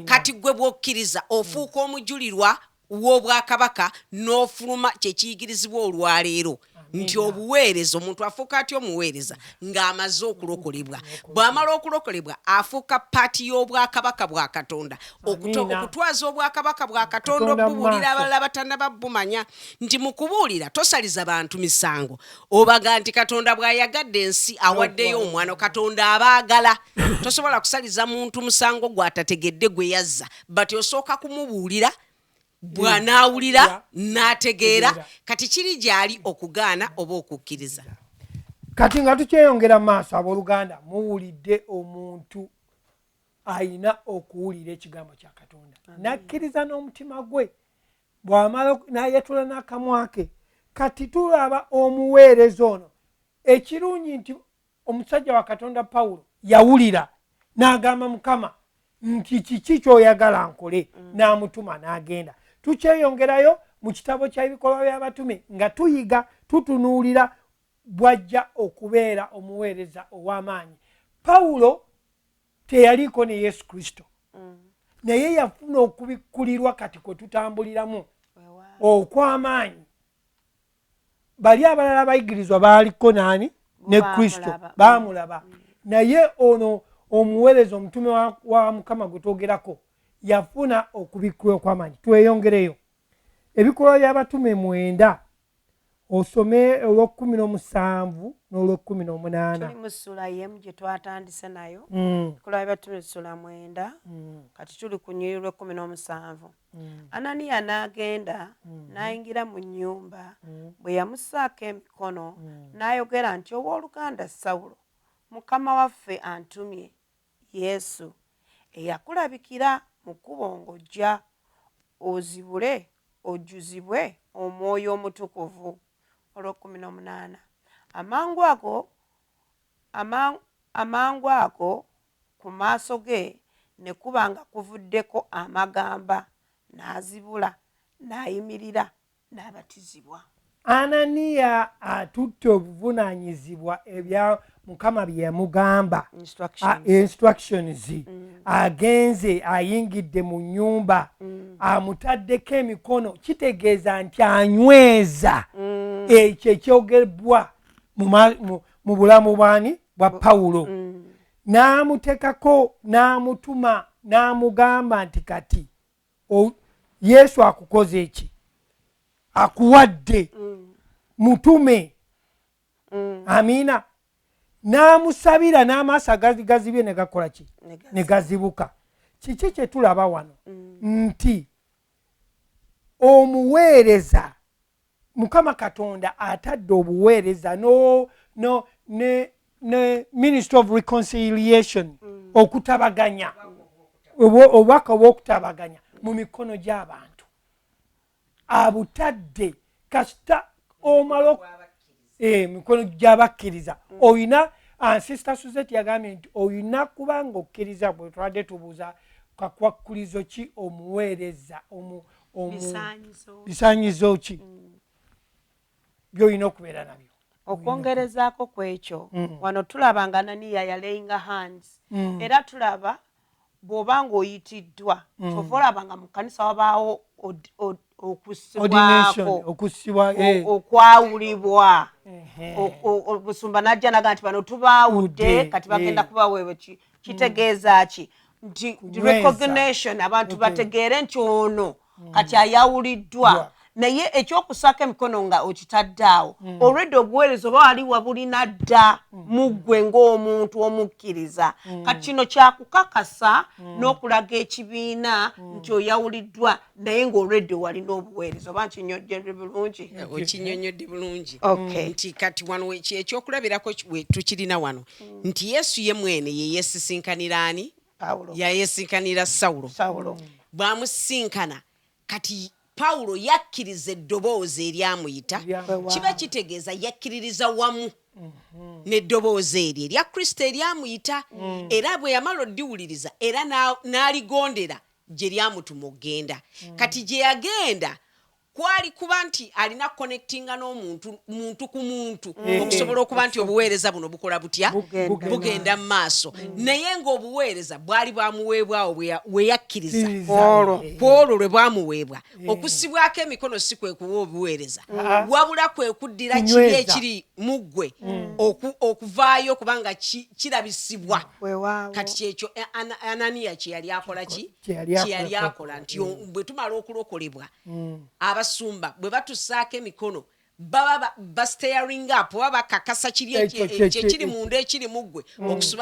Kati gwe bw'okkiriza ofuuka omujulirwa w'obwakabaka n'ofuluma. Kyekiyigirizibwa olwaleero nti obuweereza, omuntu afuuka atya omuweereza? Ng'amaze okulokolebwa. Bw'amala okulokolebwa afuuka part y'obwakabaka bwa Katonda. Amiina. Okutwaza obwakabaka bwa Katonda, Katonda mu obubuulira maaso. abalala batannaba bumanya nti mu kubuulira tosaliza bantu misango, obaga nti Katonda bw'ayagadde ensi awaddeyo omwana. Katonda abaagala. Tosobola kusaliza muntu musango gw'atategedde gwe yazza, but osooka kumubuulira. Bw'anaawulira n'ategeera, kati kiri gy'ali okugaana oba okukkiriza. Kati nga tukyeyongera mu maaso, abooluganda, muwulidde omuntu ayina okuwulira ekigambo kya Katonda n'akkiriza n'omutima gwe, bw'amala n'ayatula n'akamwa ke. Kati tulaba omuweereza ono, ekirungi nti omusajja wa Katonda Pawulo yawulira n'agamba Mukama nti kiki ky'oyagala nkole, n'amutuma n'agenda. Tukyeyongerayo mu kitabo kya Ebikolwa by'Abatume nga tuyiga, tutunuulira bw'ajja okubeera omuweereza ow'amaanyi. Pawulo teyaliiko ne Yesu Kristo, naye yafuna okubikkulirwa kati kwe tutambuliramu okw'amaanyi. Bali abalala abayigirizwa baaliko naani? Ne Kristo, baamulaba. Naye ono omuweereza omutume wa Mukama gwe twogerako yafuna okubikkulirwa okw'amaanyi. Tweyongereyo Ebikolwa by'Abatume 9, osome olw'o-17 n'olw'o-18. Tuli mu ssula y'emu gye twatandise nayo. Ebikolwa by'Abatume ssula 9, kati tuli ku nnyiriri lw'e-17. Ananiya n'agenda n'ayingira mu nnyumba, bwe yamussaako emikono n'ayogera nti, "Owooluganda Sawulo, Mukama waffe antumye, Yesu, eyakulabikira mu kkubo ng'ojja, ozibule ojjuzibwe Omwoyo Omutukuvu." Olw'o-18, Amangu ago ku maaso ge ne kuba nga kuvuddeko amagamba, n'azibula, n'ayimirira, n'abatizibwa. Ananiya atutte obuvunaanyizibwa ebya Mukama bye yamugamba, instructions. Agenze ayingidde mu nnyumba, amutaddeko emikono, kitegeeza nti anyweza ekyo ekyogerbwa mu bulamu bwani? Bwa Pawulo. N'amutekako, n'amutuma, n'amugamba nti kati Yesu akukoze eki? Akuwadde mutume. Amiina. N'amusabira n'amaaso agazibye ne gakola ki? Ne gazibuka. Kiki kye tulaba wano? Nti omuweereza, Mukama Katonda atadde obuweereza no, no, ne, ne ministry of reconciliation, okutabaganya, obubaka obw'okutabaganya mu mikono gy'abantu abutadde. Kasita omala mikono gy'abakkiriza, oyina, Sister Suzette yagambye nti oyina kubanga okkiriza. Bwe twadde tubuuza kakwakkulizo ki omuweereza, bisaanyizo ki byolina okubeera nabyo? Okwongerezaako ku ekyo, wano tulaba nga Ananiya yalayinga hands. Era tulaba bw'oba ng'oyitiddwa, kyova olaba nga mu kkanisa wabaawo okussibwako, okwawulibwa. Omusumba najja naga nti bano tubaawudde, kati bagenda kubaweebwa. Kitegeeza ki? Nti recognition, abantu bategeere nti ono kati ayawuliddwa. Naye ekyokusaako emikono nga okitadde awo, olwedde obuweereza oba wali wabulina dda mu ggwe ng'omuntu omukkiriza. Kati kino kyakukakasa n'okulaga ekibiina nti oyawuliddwa, naye ng'olwedde walina obuweereza. Oba nkinyonnyodde bulungi? Okinyonnyodde bulungi. Nti kati wano ekyokulabirako tukirina wano nti Yesu ye mwene ye yeesisinkanira ani? Yayesinkanira Sawulo. Bw'amusisinkana, kati Pawulo yakkiriza eddoboozi eryamuyita. Kiba kitegeeza yakkiririza wamu n'eddoboozi eryo erya Kristo eryamuyita, era bwe yamala oddiwuliriza era n'aligondera gye lyamutuma okugenda. Kati gye yagenda kwali kuba nti alina connectinga n'omuntu, muntu ku muntu, okusobola okuba nti obuweereza buno bukola butya? Bugenda mu maaso. Naye ng'obuweereza bwali bwamuweebwawo we yakkiriza. Ku olwo lwe bwamuweebwa. Okussibwako emikono si kwe kuwa obuweereza, wabula kwe kuddira kiri ekiri mu ggwe okuvaayo kubanga kirabisibwa. Kati kyekyo Ananiya kye yali akola ki? Kye yali akola nti bwe tumala okulokolebwa, abasumba bwe batussaako emikono, baba ba stirring up oba bakakasa kiri kyekiri munda, ekiri mu ggwe,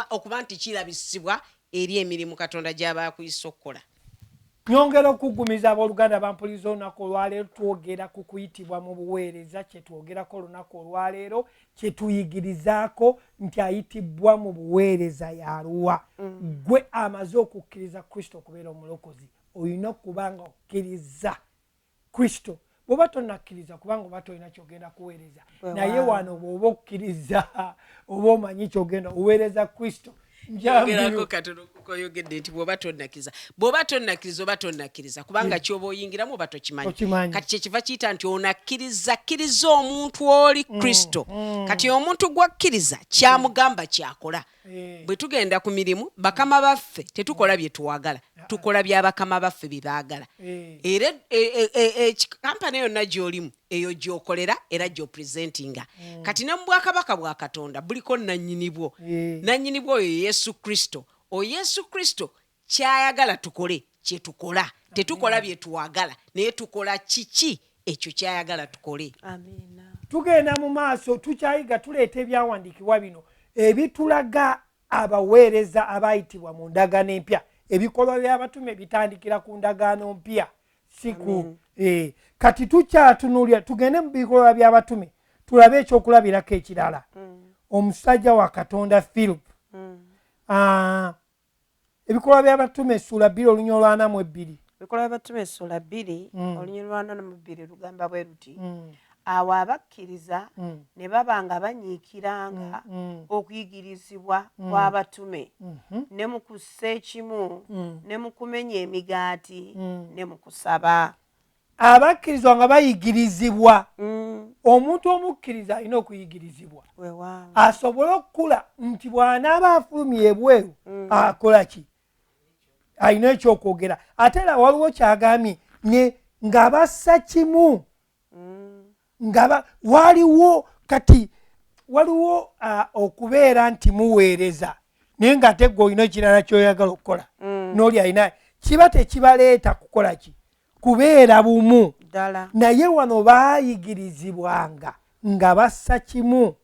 okuba nti kirabisibwa eri emirimu Katonda gy'aba akuyisa okukola. Nyongera okuggumiza abooluganda bampuliza olunaku olwaleero twogera ku kuyitibwa mu buweereza kye twogerako olunaku olwaleero kye tuyigirizaako nti ayitibbwa mu buweereza yaluwa. Gwe amaze okukkiriza Kristo okubeera omulokozi olina okuba nga okkiriza Kristo. Bw'oba tonnakkiriza kubanga oba tolina kyogenda kuweereza, naye wano bw'oba okkiriza oba omanyi kyogenda oweereza Kristo. Njogerako katono kukoyogedde nti bw'oba tonnakkiriza, bw'oba tonnakkiriza oba tonnakkiriza kubanga ky'oba oyingiramu oba tokimanyi. Kati kyekiva kiyita nti onakkiriza kkiriza omuntu oli Kristo. Kati omuntu gw'akkiriza kyamugamba kyakola. Bwe tugenda ku mirimu bakama baffe tetukola bye twagala, tukola bya bakama baffe bye baagala. Era kampani yonna gy'olimu eyo gy'okolera era gy'opresentinga. Kati ne mu bwakabaka bwa Katonda buliko nannyini bwo. Nannyini bwo oyo Yesu Kristo. Oyo Yesu Kristo ky'ayagala tukole kye tukola. Tetukola bye twagala naye tukola kiki ekyo ky'ayagala tukole. Amiina. Tugenda mu maaso tukyayiga tuleeta ebyawandiikibwa bino ebitulaga abaweereza abaayitibwa mu ndagaano empya. Ebikolwa by'abatume bitandikira ku ndagaano mpya, si ku kati tukyatunuulira tugende mu bikolwa by'abatume tulabe ekyokulabirako ekirala. Omusajja wa Katonda Philip. Ebikolwa by'abatume essuula 2 olunya olwana mu ebbiri. Ebikolwa by'abatume essuula 2 olunya olwana mu bbiri lugamba bwe luti. Awo abakkiriza ne baba nga banyiikiranga okuyigirizibwa kw'abatume ne mu kussa ekimu ne mu kumenya emigaati ne mu kusaba. Abakkirizwa nga bayigirizibwa. Omuntu omukkiriza alina okuyigirizibwa asobole okukula nti bw'anaaba afulumye ebweru akola ki, alina ekyokwogera. Ate era waliwo kyagambye ne nga bassa kimu nga waliwo kati waliwo okubeera nti muweereza naye ng'ate gwe olina ekirala ky'oyagala okukola n'oli alina kiba tekibaleeta kukola ki, kubeera bumu. Naye wano baayigirizibwanga nga bassa kimu.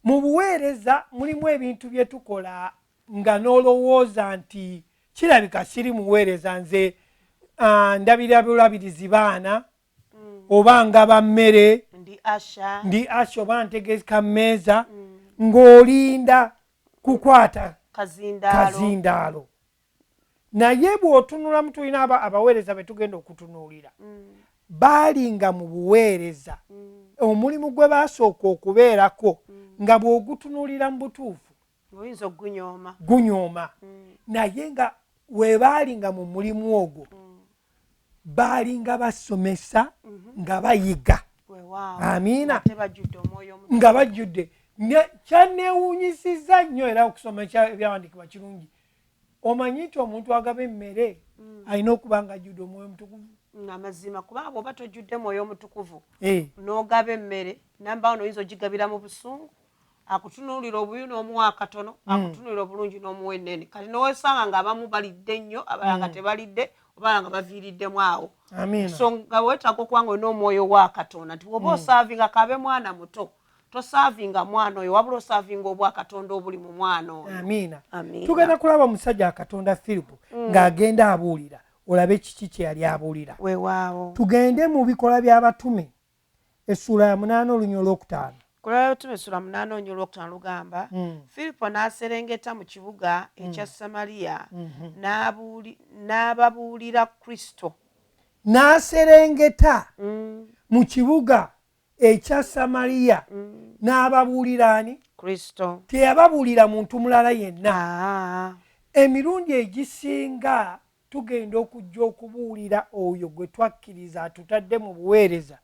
Mu buweereza mulimu ebintu bye tukola nga n'olowooza nti kirabika siri muweereza nze ndabira bulabirizi baana oba ngaba mmere ndi asha oba ntegeka mmeeza ng'olinda kukwata kazindaalo. Naye bw'otunulamu tulina abaweereza be tugenda okutunuulira baalinga mu buweereza omulimu gwe baasooka okubeerako nga bw'ogutunuulira mu butuufu oyinza ogunyooma gunyooma. Naye nga we baalinga mu mulimu ogwo baalinga basomesa nga bayiga. Amiina. Nga bajjudde. Kyanneewuunyisizza nnyo era okusoma ebyawandiikibwa kirungi. Omanyi nti omuntu agaba emmere alina okuba nga ajjudde omwoyo omutukuvu. Amazima kubanga bw'oba tojjudde mwoyo omutukuvu n'ogaba emmere namba wano oyinza ogigabira mu busungu, akutunuulira obubi n'omuwa akatono, akutunuulira obulungi n'omuwa ennene. Kati n'owesanga ng'abamu balidde nnyo abalala nga tebalidde oba nga baviiriddemu awo. So nga weetaaga okuba nga olina omwoyo wa Katonda nti bw'oba osaavinga kabe mwana muto tosaavinga mwana oyo wabula osaavinga obwa Katonda obuli mu mwana oyo. Amiina. Tugenda kulaba omusajja wa Katonda Philip ng'agenda abuulira olabe kiki kye yali abuulira. Weewaawo. Tugende mu bikolwa by'abatume essuula ya 8 olunya olwokutaano. Bikolwa by'abatume essuula 8 olunya olwokutaano lugamba Filipo n'aserengeta mu kibuga ekya Samaliya n'ababuulira Kristo. N'aserengeta mu kibuga ekya Samaliya n'ababuulira ani? Kristo. Teyababuulira muntu mulala yenna. Emirundi egisinga tugenda okujja okubuulira oyo gwe twakkiriza atutadde mu buweereza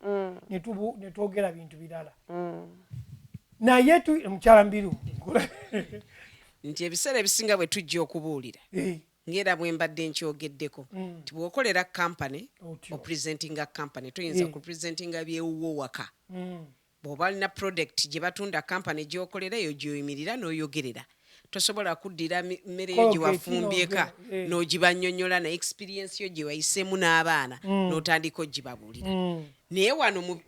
ne twogera bintu birala. Naye mukyala Mbiru nti ebiseera ebisinga bwe tujja okubuulira ng'era bwe mbadde nkyogeddeko nti bw'okolera company opresentinga company toyinza kupresentinga byewuwo waka. Bw'oba olina product gye batunda company gy'okolera eyo gy'oyimirira n'oyogerera. Tosobola kuddira mmere yo gye wafumbyeka n'ogibannyonnyola na experience yo gye wayiseemu n'abaana n'otandika ogibabuulira. Naye wano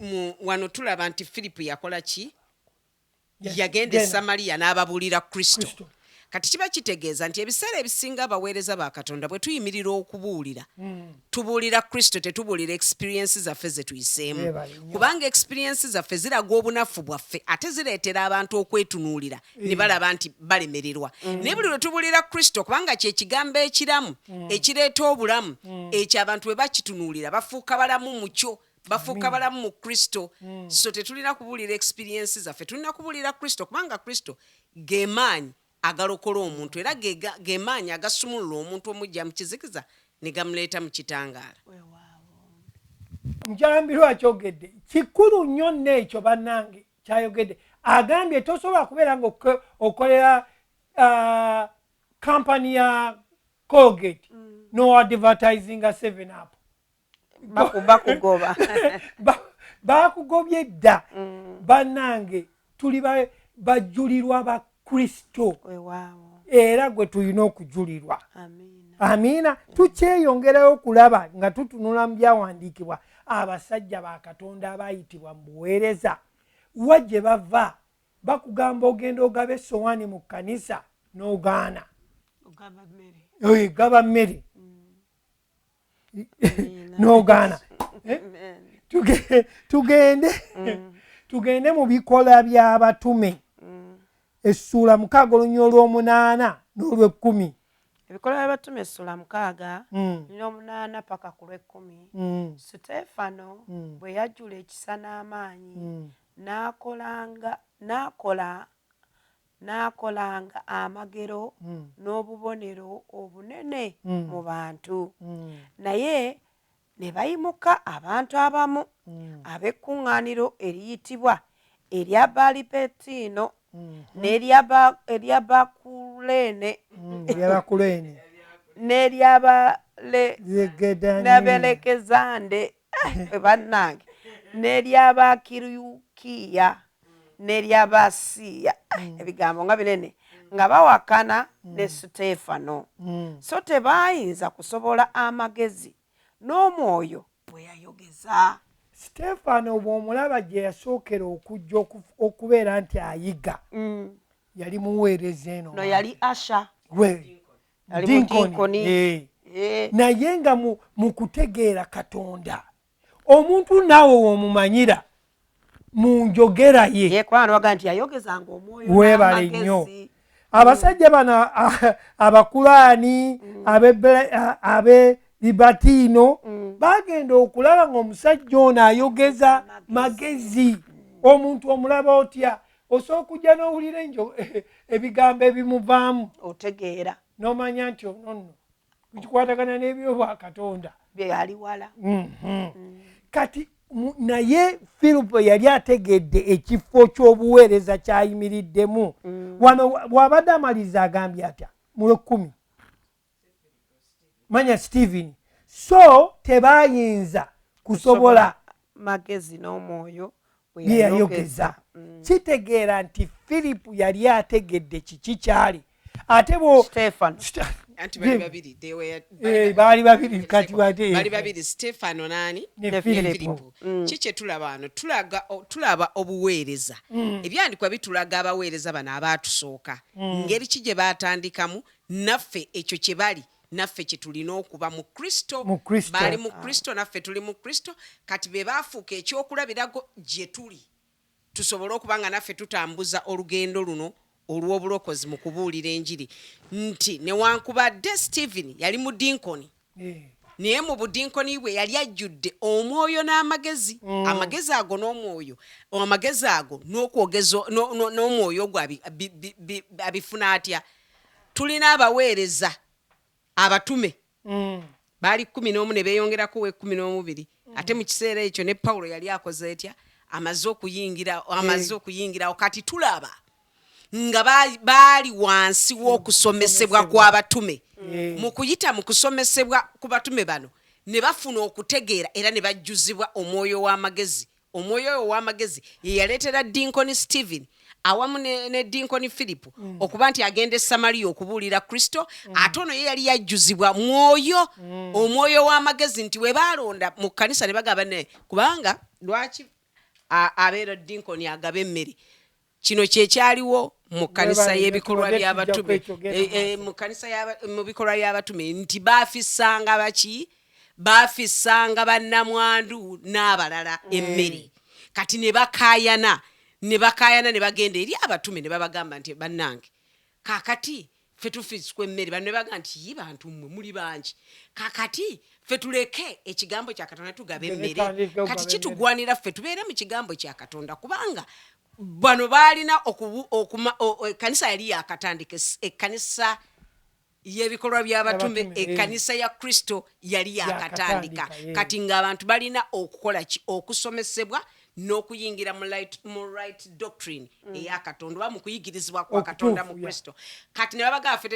wano tulaba nti Philip yakola ki? Yagenda e Samaliya n'ababuulira Kristo. Kati kiba kitegeeza nti ebiseera ebisinga abaweereza ba Katonda bwe tuyimirira okubuulira, tubuulira Kristo, tetubuulira experience zaffe ze tuyiseemu, kubanga experience zaffe ziraga obunafu bwaffe ate zireetera abantu okwetunuulira ne balaba nti balemererwa. Naye buli lwe tubuulira Kristo, kubanga kye kigambo ekiramu ekireeta obulamu, ekyo abantu bwe bakitunuulira bafuuka balamu mu kyo, bafuuka balamu mu Kristo. So tetulina kubuulira experience zaffe, tulina kubuulira Kristo, kubanga Kristo ge maanyi agalokola omuntu era ge maanyi agasumulula omuntu omujja mu kizikiza ne gamuleeta mu kitangaala. Mukyala Mbiru akyogedde kikulu nnyo nno ekyo bannange kyayogedde. Agambye tosobola kubeera nga okolera kampani ya Colgate no advertisinga 7 Up. Bakugoba. Bakugobye dda. Bannange, tuli bajulirwa ba Kristo era gwe tulina okujulirwa. Amiina. Tukyeyongerayo okulaba nga tutunula mu byawandiikibwa abasajja ba Katonda abayitibwa mu buweereza wa gye bava. Bakugamba ogenda ogaba essowaani mu kkanisa n'ogaana, gaba mmere n'ogaana. Tugende mu Bikola by'Abatume essuula 6 olunya 8 n'olw'10. Ebikola by'Abatume essuula 6 n'omunaana paka ku lw'ekkumi. Suteefano bwe yajjula ekisa n'amaanyi, n'akolanga n'akola n'akolanga amagero n'obubonero obunene mu bantu. Naye ne bayimuka abantu abamu ab'ekkuŋŋaaniro eriyitibwa erya Balipetiino n'eryabakuleene Eryabakuleene n'eryabalekezande, bannange, n'eryabakirukiya n'eryabasiya, ebigambo nga binene, nga bawakana ne Suteefano, so tebayinza kusobola amagezi n'omwoyo bwe yayogeza. Siteefano bw'omulaba gye yasookera okujja okubeera nti ayiga, yali muweereza eno. No yali usher. Yali Dinkoni, mudinkoni. Naye nga mu kutegeera Katonda, omuntu naawe w'omumanyira mu njogera ye. Ye kubanga baga nti yayogezanga omwoyo Weebale n'amagezi. nnyo. Abasajja bano abakulaani abe Libatiino bagenda okulaba ng'omusajja ono ayogeza magezi. Omuntu omulaba otya? Osobola okujja n'owulira ebigambo ebimuvaamu, otegeera, n'omanya nti ono nno kikwatagana n'ebyobwakatonda bye yali wala. Kati naye Firipo yali ategedde ekifo ky'obuweereza kyayimiriddemu. Wano bw'abadde amaliriza agambye atya mu lwekumi? Manya Stephen, so tebayinza kusobola magezi n'omwoyo bwe bye yayogeza. Kitegeera nti Firipu yali ategedde kiki kyali ate bwo Stefano. Anti bali babiri. They were Baali babiri kati bate bali babiri, Stefano nani? Ne Ne Firipo. Firipo. Ki kye tulaba wano? Tulaba obuweereza. Ebyandikwa bitulaga abaweereza bano abaatusooka ngeri ki gye baatandikamu, naffe ekyo kye bali, naffe kye tulina okuba mu Kristo. Mu Kristo. Baali mu Kristo, naffe tuli mu Kristo. Kati be baafuuka ekyokulabirako gye tuli, tusobole okuba nga naffe tutambuza olugendo luno olw'obulokozi mu kubuulira enjiri, nti newankubadde Stephen yali mudinkoni, naye mu budinkoni bwe yali ajjudde omwoyo n'amagezi. Amagezi ago n'omwoyo, amagezi ago n'okwogeza n'omwoyo ogwo abifuna atya? Tulina abaweereza abatume baali 11 ne beeyongerako ow'e12. Ate mu kiseera ekyo ne Pawulo yali akoze etya? Amaze okuyingira, amaze okuyingirawo. Kati tulaba nga baali wansi w'okusomesebwa kw'abatume. Mu kuyita mu kusomesebwa ku batume bano ne bafuna okutegeera era ne bajjuzibwa omwoyo w'amagezi. Omwoyo oyo ow'amagezi ye yaleetera Dinkoni Stephen awamu ne Dinkoni Philip okuba nti agenda e Samaliya okubuulira Kristo. Ate ono ye yali yajjuzibwa mwoyo, omwoyo w'amagezi, nti we baalonda mu kkanisa ne bagamba ne kubanga lwaki abeera dinkoni agaba emmere. Kino kyekyaliwo Mu kkanisa Webale, y'ebikolwa tubadde by'abatume, tujja kwekyo, genda maaso. Mu kanisa mu bikolwa by'abatume nti baafissanga baki? Baafissanga bannamwandu n'abalala emmere. Kati ne bakaayana, ne bakaayana, ne bagenda eri abatume ne babagamba nti, bannange, kaakati ffe tufiswa emmere. Bano ne bagamba nti, yi bantu mmwe muli bangi, kaakati ffe tuleke ekigambo kya Katonda tugabe emmere? Tutandike okugaba Kati emmere. kitugwanira ffe tubeere mu kigambo kya Katonda, kubanga bano baalina ekkanisa yali yakatandika, ekkanisa y'ebikolwa by'abatume, Y'abatume, eh. ekkanisa ya Kristo yali yakatandika. Yakatandika, eh. Kati ng'abantu balina okukola ki? Okusomesebwa n'okuyingira mu right doctrine eya Katonda, oba mu kuyigirizibwa kwa Katonda mu Okutuufu, ya. Kristo. Kati ne babagamba, ffe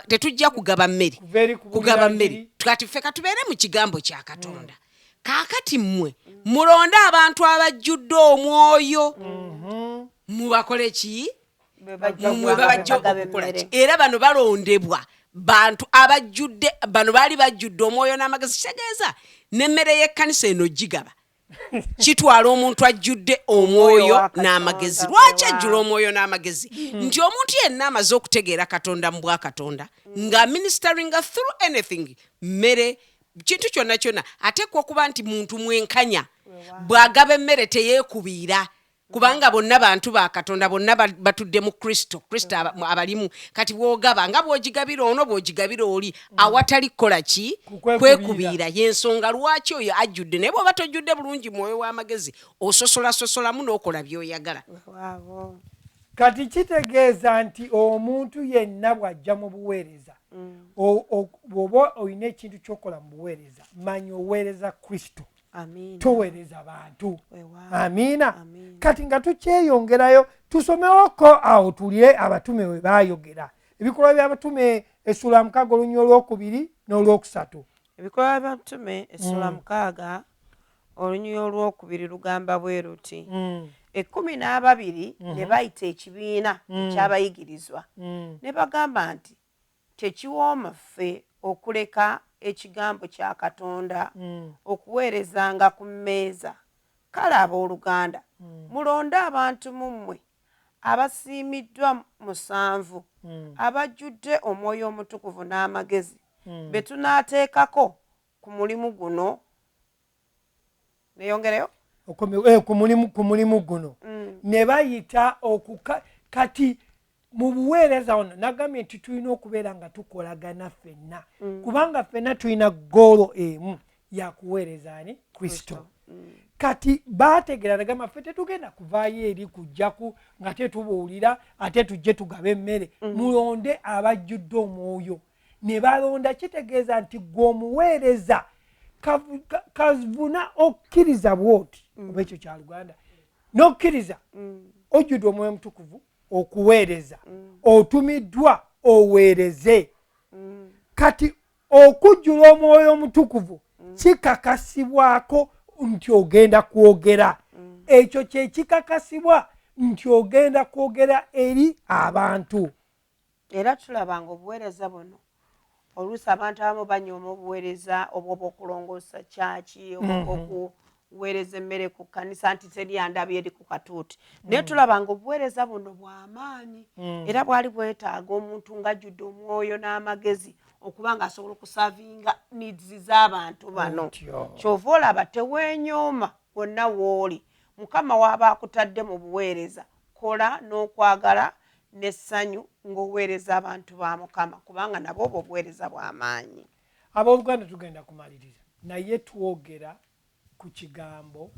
tetujja kugaba mmere, Kuva eri kubuulira kugaba mmere. njiri. Kati ffe katubeere mu kigambo kya Katonda. Kaakati mmwe mulonde abantu abajjudde omwoyo, mubakole ki? Bwe bajja Mmwe okugaba babajja bagaba okukola emmere. ki? Era bano balondebwa bantu abajjudde, bano baali bajjudde omwoyo n'amagezi. Kitegeeza n'emmere y'ekkanisa eno gigaba kitwala omuntu ajjudde omwoyo wa Katonda, n'amagezi. Lwaki weewaawo. ajjula omwoyo n'amagezi? Nti omuntu yenna amaze okutegeera Katonda mu bwakatonda, nga ministeringa through anything, mmere, kintu kyonna kyonna, ateekwa okuba nti muntu mwenkanya. Bw'agaba emmere teyeekubiira, kubanga bonna bantu ba Katonda, bonna batudde mu Kristo, Kristo abalimu. Kati bw'ogaba, nga bw'ogigabira ono, bw'ogigabira oli, awatali kukola ki? Kukwekubiira. Kwekubiira. Yensonga lwaki oyo ajjudde. Naye bw'oba tojjudde bulungi mwoyo w'amagezi, ososolasosolamu n'okola by'oyagala. Weewaawo. Kati kitegeeza nti omuntu yenna bw'ajja mu buweereza, bw'oba olina ekintu ky'okola mu buweereza, manya oweereza Kristo, Amiina. toweereza bantu. Weewaawo. Amiina. Amiina. Kati nga tukyeyongerayo, tusomewoko awo tulye abatume we baayogera. Ebikolwa by'Abatume essula 6, olunya olwokubiri n'olwokusatu. Ebikolwa by'Abatume essula 6, olunyiriri olwokubiri lugamba bwe luti: 12 ne bayita ekibiina ekyabayigirizwa, ne bagamba nti, tekiwooma ffe okuleka ekigambo kya Katonda okuweerezanga ku mmeeza. Kale abooluganda, mulonde abantu mu mmwe abasiimiddwa musanvu, abajjudde Omwoyo Omutukuvu n'amagezi, be tunaateekako ku mulimu guno. Neyongereyo. Ku mulimu guno. Ne bayita okuka. Kati mu buweereza wano nagambye nti tulina okubeera nga tukolagana ffenna, kubanga ffenna tulina goal emu yakuweereza ani? Kristo. Kati baategeera, nagamba, ffe tetugenda kuvaayo eri kujjaku nga tetubuulira ate tujje tugabe emmere. Mulonde abajjudde omwoyo. Ne balonda. Kitegeeza nti gwe omuweereza kavuna okkiriza bwoti, oba ekyo kya Luganda, n'okkiriza ojjudde Omwoyo Omutukuvu okuweereza, otumiddwa oweereze. Kati okujjula Omwoyo Omutukuvu kikakasibwako nti ogenda kwogera. Ekyo kyekikakasibwa nti ogenda kwogera eri abantu. Era tulaba nga obuweereza buno, oluusi abantu abamu banyooma obuweereza obwo bw'okulongoosa kyaki, oba obwokuweereza emmere ku kkanisa, nti teri andabye eri ku katuuti. Naye tulaba nga obuweereza buno bw'amaanyi, era bwali bwetaaga omuntu ng'ajjudde omwoyo n'amagezi okuba ng'asobola okuservinga needs z'abantu bano. Otyo. Kyova olaba teweenyooma. Wonna w'oli, Mukama waaba akutadde mu buweereza, kola n'okwagala n'essanyu ng'oweereza abantu ba Mukama, kubanga nabo obwo obuweereza bw'amaanyi. Abooluganda, tugenda kumaliriza, naye twogera ku kigambo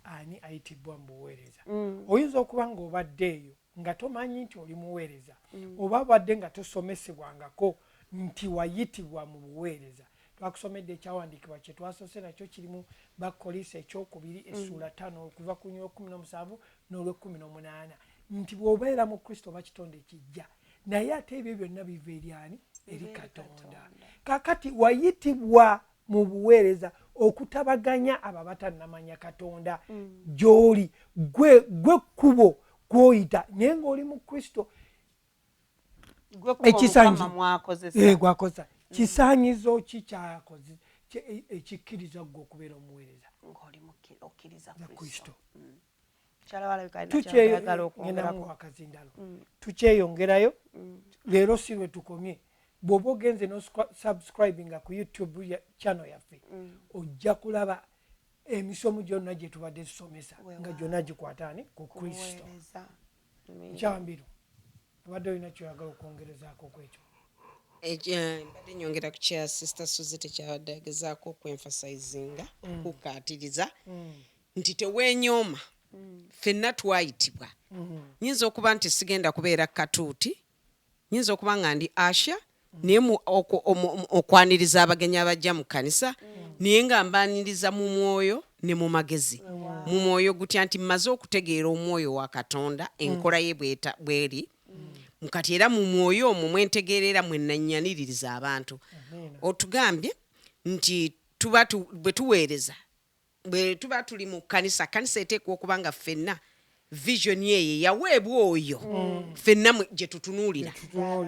ani ayitibwa mu buweereza. Oyinza okuba ng'obadde eyo nga tomanyi nti oli muweereza, oba obadde nga tosomesebwangako nti wayitibwa mu buweereza. Twakusomedde ekyawandiikibwa kye twasoose nakyo, kirimu Bakkolinso ekyokubiri essuula 5, okuva ku lw'e17 n'olw'e18, nti bw'obeera mu Kristo oba kitonde kijja. Naye ate ebyo byonna biva eri ani? Eri Katonda. Kakati wayitibwa mu buweereza okutabaganya abo abatannamanya Katonda gy'oli. Gwe kkubo gw'oyita, naye ng'oli mu Kristo. Gwe kuba Ekisanyizo. Omukama mwakozesa. Gwakoza kisaanyizo ki kyakoze ekikkiriza gwe okubeera omuweereza? Ng'oli okkiriza Kristo. Kristo. Tukyeyongeramu akazindalo, tukyeyongerayo. Leero si lwe tukomye. Bw'oba ogenze n'osubscribinga ku YouTube channel yaffe, ojja kulaba emisomo gyonna gye tubadde tusomesa nga gyonna gikwataani ku Kristo. Nkyambiro, obadde olina kyoyagala okwongerezaako ku ekyo? Mbadde nyongera ku kya Sister Suzy, tekyabadde agezaako okwemphasizinga, okukkaatiriza nti teweenyooma, ffenna twayitibwa. Nyinza okuba nti sigenda kubeera katuuti, nyinza okuba nga ndi usher, naye okwaniriza abagenyi abajja mu kkanisa, naye nga mbaniriza mu mwoyo ne mu magezi. Mu mwoyo gutya? Nti mmaze okutegeera omwoyo wa Katonda, enkola ye bweri mukati, era mu mwoyo omwo mwentegeerera mwe nannyaniririza abantu. Otugambye nti tuba bwe tuweereza, bwe tuba tuli mu kkanisa, kkanisa eteekwa okuba nga ffenna vision eyo yaweebwa oyo ffenna gye tutunuulira,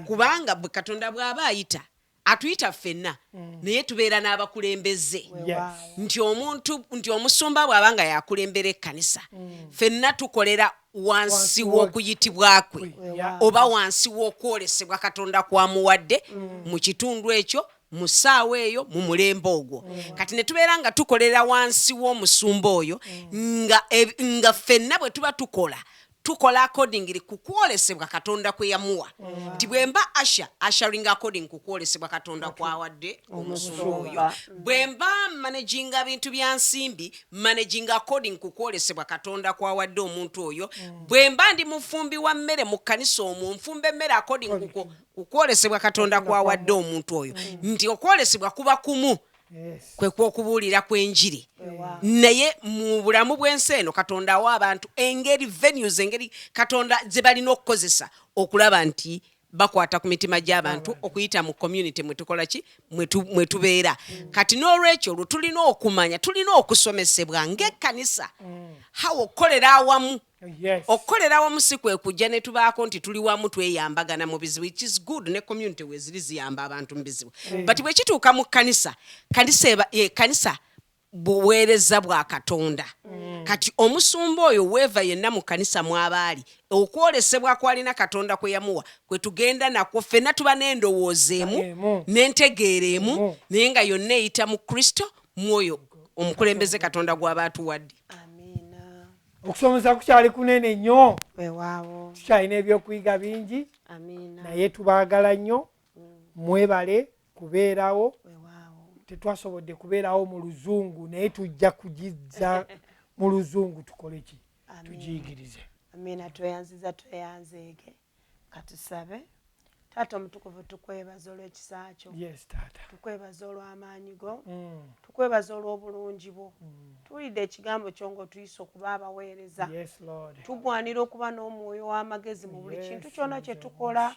kubanga bwe Katonda bw'aba ayita, atuyita ffenna, naye tubeera n'abakulembeze. Nti omuntu, nti omusumba bw'aba nga yakulembera ekkanisa, ffenna tukolera wansi w'okuyitibwa kwe oba wansi w'okwolesebwa Katonda kwamuwadde mu kitundu ekyo, mu ssaawa eyo, mu mulembe ogwo. Kati ne tubeera nga tukolera wansi w'omusumba oyo, nga ffenna bwe tuba tukola, tukola accordingly ku kwolesebwa Katonda kwe yamuwa. Nti bwe mba usher, ushering according ku kwolesebwa Katonda kwawadde omusumba oyo. Bwe mba managinga bintu bya nsimbi, managing according ku kwolesebwa Katonda kwawadde omuntu oyo. Bwe mba ndi mufumbi wa mmere mu kkanisa omwo, nfumba emmere according ku kwolesebwa Katonda kwawadde omuntu oyo. Nti okwolesebwa kuba kumu, kwe kwokubuulira kw'enjiri, naye mu bulamu bw'ensi eno Katonda awa abantu engeri, venues, engeri Katonda ze balina okukozesa okulaba nti bakwata ku mitima gy'abantu okuyita mu community mwe tukola ki, mwe tubeera. Kati n'olwekyo olwo tulina okumanya, tulina okusomesebwa ng'ekkanisa hawa okukolera awamu. Okukolera awamu si kwe kujja ne tubaako nti tuli wamu tweyambagana mu bizibu. It is good, ne community weziri ziyamba abantu mu bizibu, but bwe kituuka mu kkanisa, kanisa buweereza bwa Katonda. Kati omusumba oyo weeva yenna mu kkanisa mw'abaali, okwolesebwa kwalina Katonda kwe yamuwa kwe tugenda nakwo ffenna, tuba n'endowooza emu n'entegeera emu, naye nga yonna eyita mu Kristo, mwoyo omukulembeze Katonda gw'aba atuwadde. Amiina. Okusomesa kukyali kunene nnyo. Weewaawo. Tukyalina ebyokuyiga bingi. Amiina. Naye tubaagala nnyo, mwebale kubeerawo. Weewaawo. Tetwasobodde kubeerawo mu luzungu, naye tujja kugizza mu luzungu, tukole ki? Tugiyigirize. Amiina. Tweyanziza, tweyanzeege. Katusabe. Taata omutukuvu, tukwebaza olw'ekisa kyo. Yes, taata. Tukwebaza olw'amaanyi go. Tukwebaza olw'obulungi bwo. Tuwulidde ekigambo kyo ng'otuyisa okuba abaweereza. Yes, Lord. Tugwanira okuba n'omwoyo w'amagezi mu buli kintu kyonna kye tukola,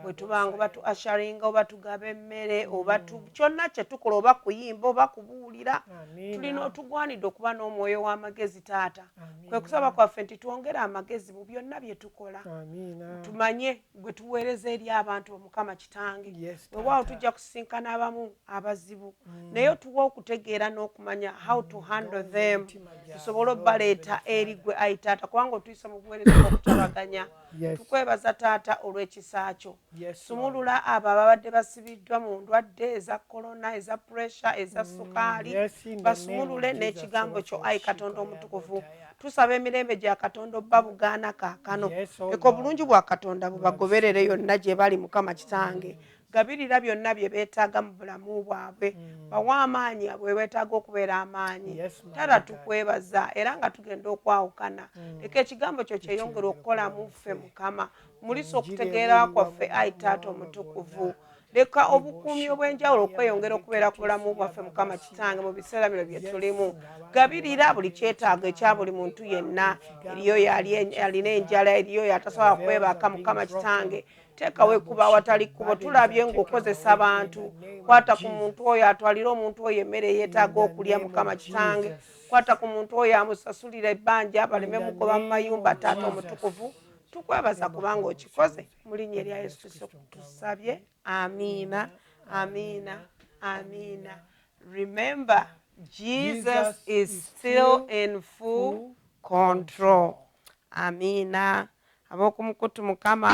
bwe tubanga oba tu usheringa oba tugaba emmere oba kyonna kye tukola, oba kuyimba oba kubuulira. Amiina. Tulina, tugwanidde okuba n'omwoyo w'amagezi, taata. Amiina. Kwe kusaba kwaffe nti twongere amagezi mu byonna bye tukola, Amiina. tumanye gwe tuweereza eri abantu, Omukama Kitange. Weewaawo, Taata. tujja kusisinkana abamu abazibu, naye otuwa okutegeera n'okumanya how to handle them, Emitima gyabwe, tusobole obbaleeta eri gwe, ayi taata, kubanga otuyisa mu buweereza bw'okutabaganya. Tukwebaza, taata, olw'ekisa kyo. Sumulula abo ababadde basibiddwa mu ndwadde eza korona, eza pressure, eza sukaali. Yes, in the name of Basumulule Jesus. n'ekigambo kyo, ayi Katonda omutukuvu. Tusaba emirembe gya Katonda obba bugaana kaakano. Yes, oh Leka obulungi bwa Katonda bubagoberere yonna gye bali. Mukama Kitange, gabirira byonna bye beetaaga mu bulamu bwabwe. Bawa amaanyi bwe beetaaga okubeera amaanyi. Yes, my Taata, God. tukwebaza era nga tugenda okwawukana. Leka ekigambo kyo kyeyongere okukola mu ffe, Mukama. Mulisa okutegeera kwaffe, ayi taata omutukuvu. Leka obukuumi obw'enjawulo okweyongera okubeera ku bulamu bwaffe, Mukama Kitange, mu biseera bino bye tulimu. Gabirira buli kyetaago ekya buli muntu yenna. Eriyo alina enjala, eriyo atasobola kwebaka. Mukama Kitange, teekawo ekkubo awatali kkubo. Tulabye ng'okozesa bantu. Kwata ku muntu oyo, atwalire omuntu oyo emmere eyeetaaga okulya. Mukama Kitange, kwata ku muntu oyo, amusasulira ebbanja, baleme mugoba mu mayumba. Taata omutukuvu, tukwebaza kubanga okikoze. Mu linnya erya Yesu Kristo tusabye, amiina, amiina, amiina. Remember, Jesus is still in full control. Amiina. Ab'okumukutu, Mukama.